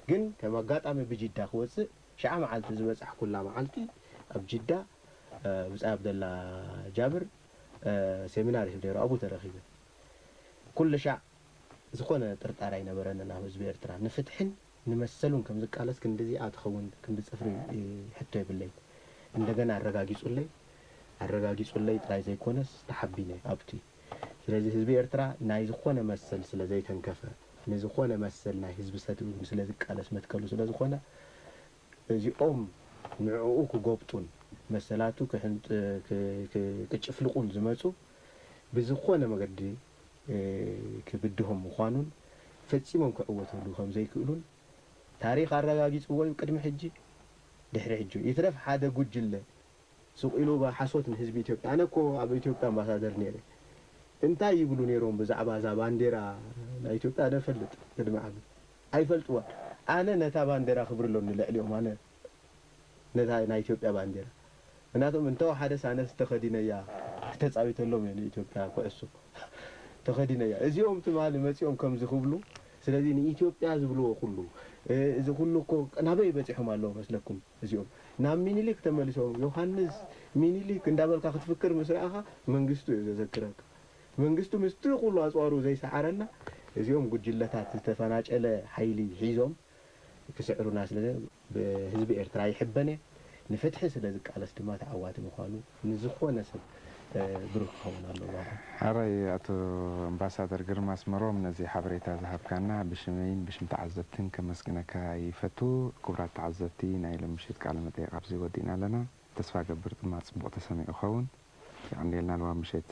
ግን ከም ኣጋጣሚ ብጅዳ ክወጽእ ሽዓ መዓልቲ ዝበጻሕኩላ መዓልቲ ኣብ ጅዳ፣ እ፣ ብጻይ ኣብደላ ጃብር፣ እ፣ ሴሚናር ይህብ ነይሩ። ኣብኡ ተረኺበ። ኩሉ ሻዕ ዝኾነ ጥርጣረ ኣይነበረንን ኣብ ህዝቢ ኤርትራ። ንፍትሕን ንመሰሉን ከም ዝቃለስ ክንድዚኣ ትኸውን፣ ክንዲ ጽፍሪ፣ እ፣ ሕቶ የብለይን። እንደገና ኣረጋጊጹለይ፣ ኣረጋጊጹለይ ጥራይ ዘይኮነስ ተሓቢነ ኣብቲ። ስለዚ ህዝቢ ኤርትራ ናይ ዝኾነ መሰል ስለ ዘይተንከፈ፣ ንዝኾነ መሰል ናይ ህዝቢ ሰትኡ ስለ ዝቃለስ መትከሉ ስለ ዝኾነ፣ እዚኦም ንዕኡ ክጎብጡን መሰላቱ ክሕንጥ-፣ ክ-፣ ክ-፣ ክጭፍልቑን ዝመጹ ብዝኾነ መገዲ፣ እ፣ ክብድሆም ምዃኑን ፈጺሞም ክዕወተሉ ከም ዘይክእሉን ታሪኽ ኣረጋጊጽዎ እዩ ቅድሚ ሕጂ፣ ድሕሪ ሕጂ። ይትረፍ ሓደ ጉጅለ ሱቕ ኢሉ ባ-፣ ሓሶት ንህዝቢ ኢትዮጵያ። ኣነ እኮ ኣብ ኢትዮጵያ ኣምባሳደር ነይረ። እንታይ ይብሉ ነይሮም ብዛዕባ እዛ ባንዴራ ናይ ኢትዮጵያ? ኣነ እፈልጥ ቅድሚ ዓመት። ኣይፈልጥዋን። ኣነ ነታ ባንዴራ ክብሪ ኣሎኒ ልዕሊኦም። ኣነ ነታ ናይ ኢትዮጵያ ባንዴራ። ምክንያቱም እንተወሓደስ ኣነስ ተኸዲነያ ክተጻዊተሎም እየ ንኢትዮጵያ ኩዕሶ። ተኸዲነያ። እዚኦም ትማሊ መጺኦም ከምዚ ክብሉ፣ ስለዚ ንኢትዮጵያ ዝብልዎ ኩሉ፣ እ፣ እዚ ኩሉ እኮ ናበይ በጺሖም ኣለዉ መስለኩም? እዚኦም ናብ ሚኒሊክ ተመሊሶም፣ ዮሃንስ ሚኒሊክ እንዳበልካ ክትፍክር ምስ ረኣኻ መንግስቱ እዩ ዘዘክረካ። መንግስቱ ምስቲ ኩሉ ኣጽዋሩ ዘይሰዓረና፣ እዚኦም ጉጅለታት ዝተፈናጨለ ሓይሊ ሒዞም ክስዕሩና ስለ ዘ-፣ ብህዝቢ ኤርትራ ይሕበን እየ። ንፍትሒ ስለ ዝቃለስ ድማ ተዓዋቲ ምዃኑ ንዝኾነ ሰብ፣ እ፣ ብሩህ ክኸውን ኣለዎ። ሕራይ ኣቶ ኣምባሳደር ግርማ ኣስመሮም፣ ነዚ ሓበሬታ ዝሃብካና ብሽመይን ብሽም ተዓዘብትን ከመስግነካ ይፈቱ። ክቡራት ተዓዘብቲ፣ ናይ ሎሚ ምሽት ቃለ መጠይቕ ኣብዚ ወዲእና ኣለና። ተስፋ ገብር ድማ ጽቡቕ ተሰሚዑ ክኸውን። የቐንየልና ልዋ ምሽት።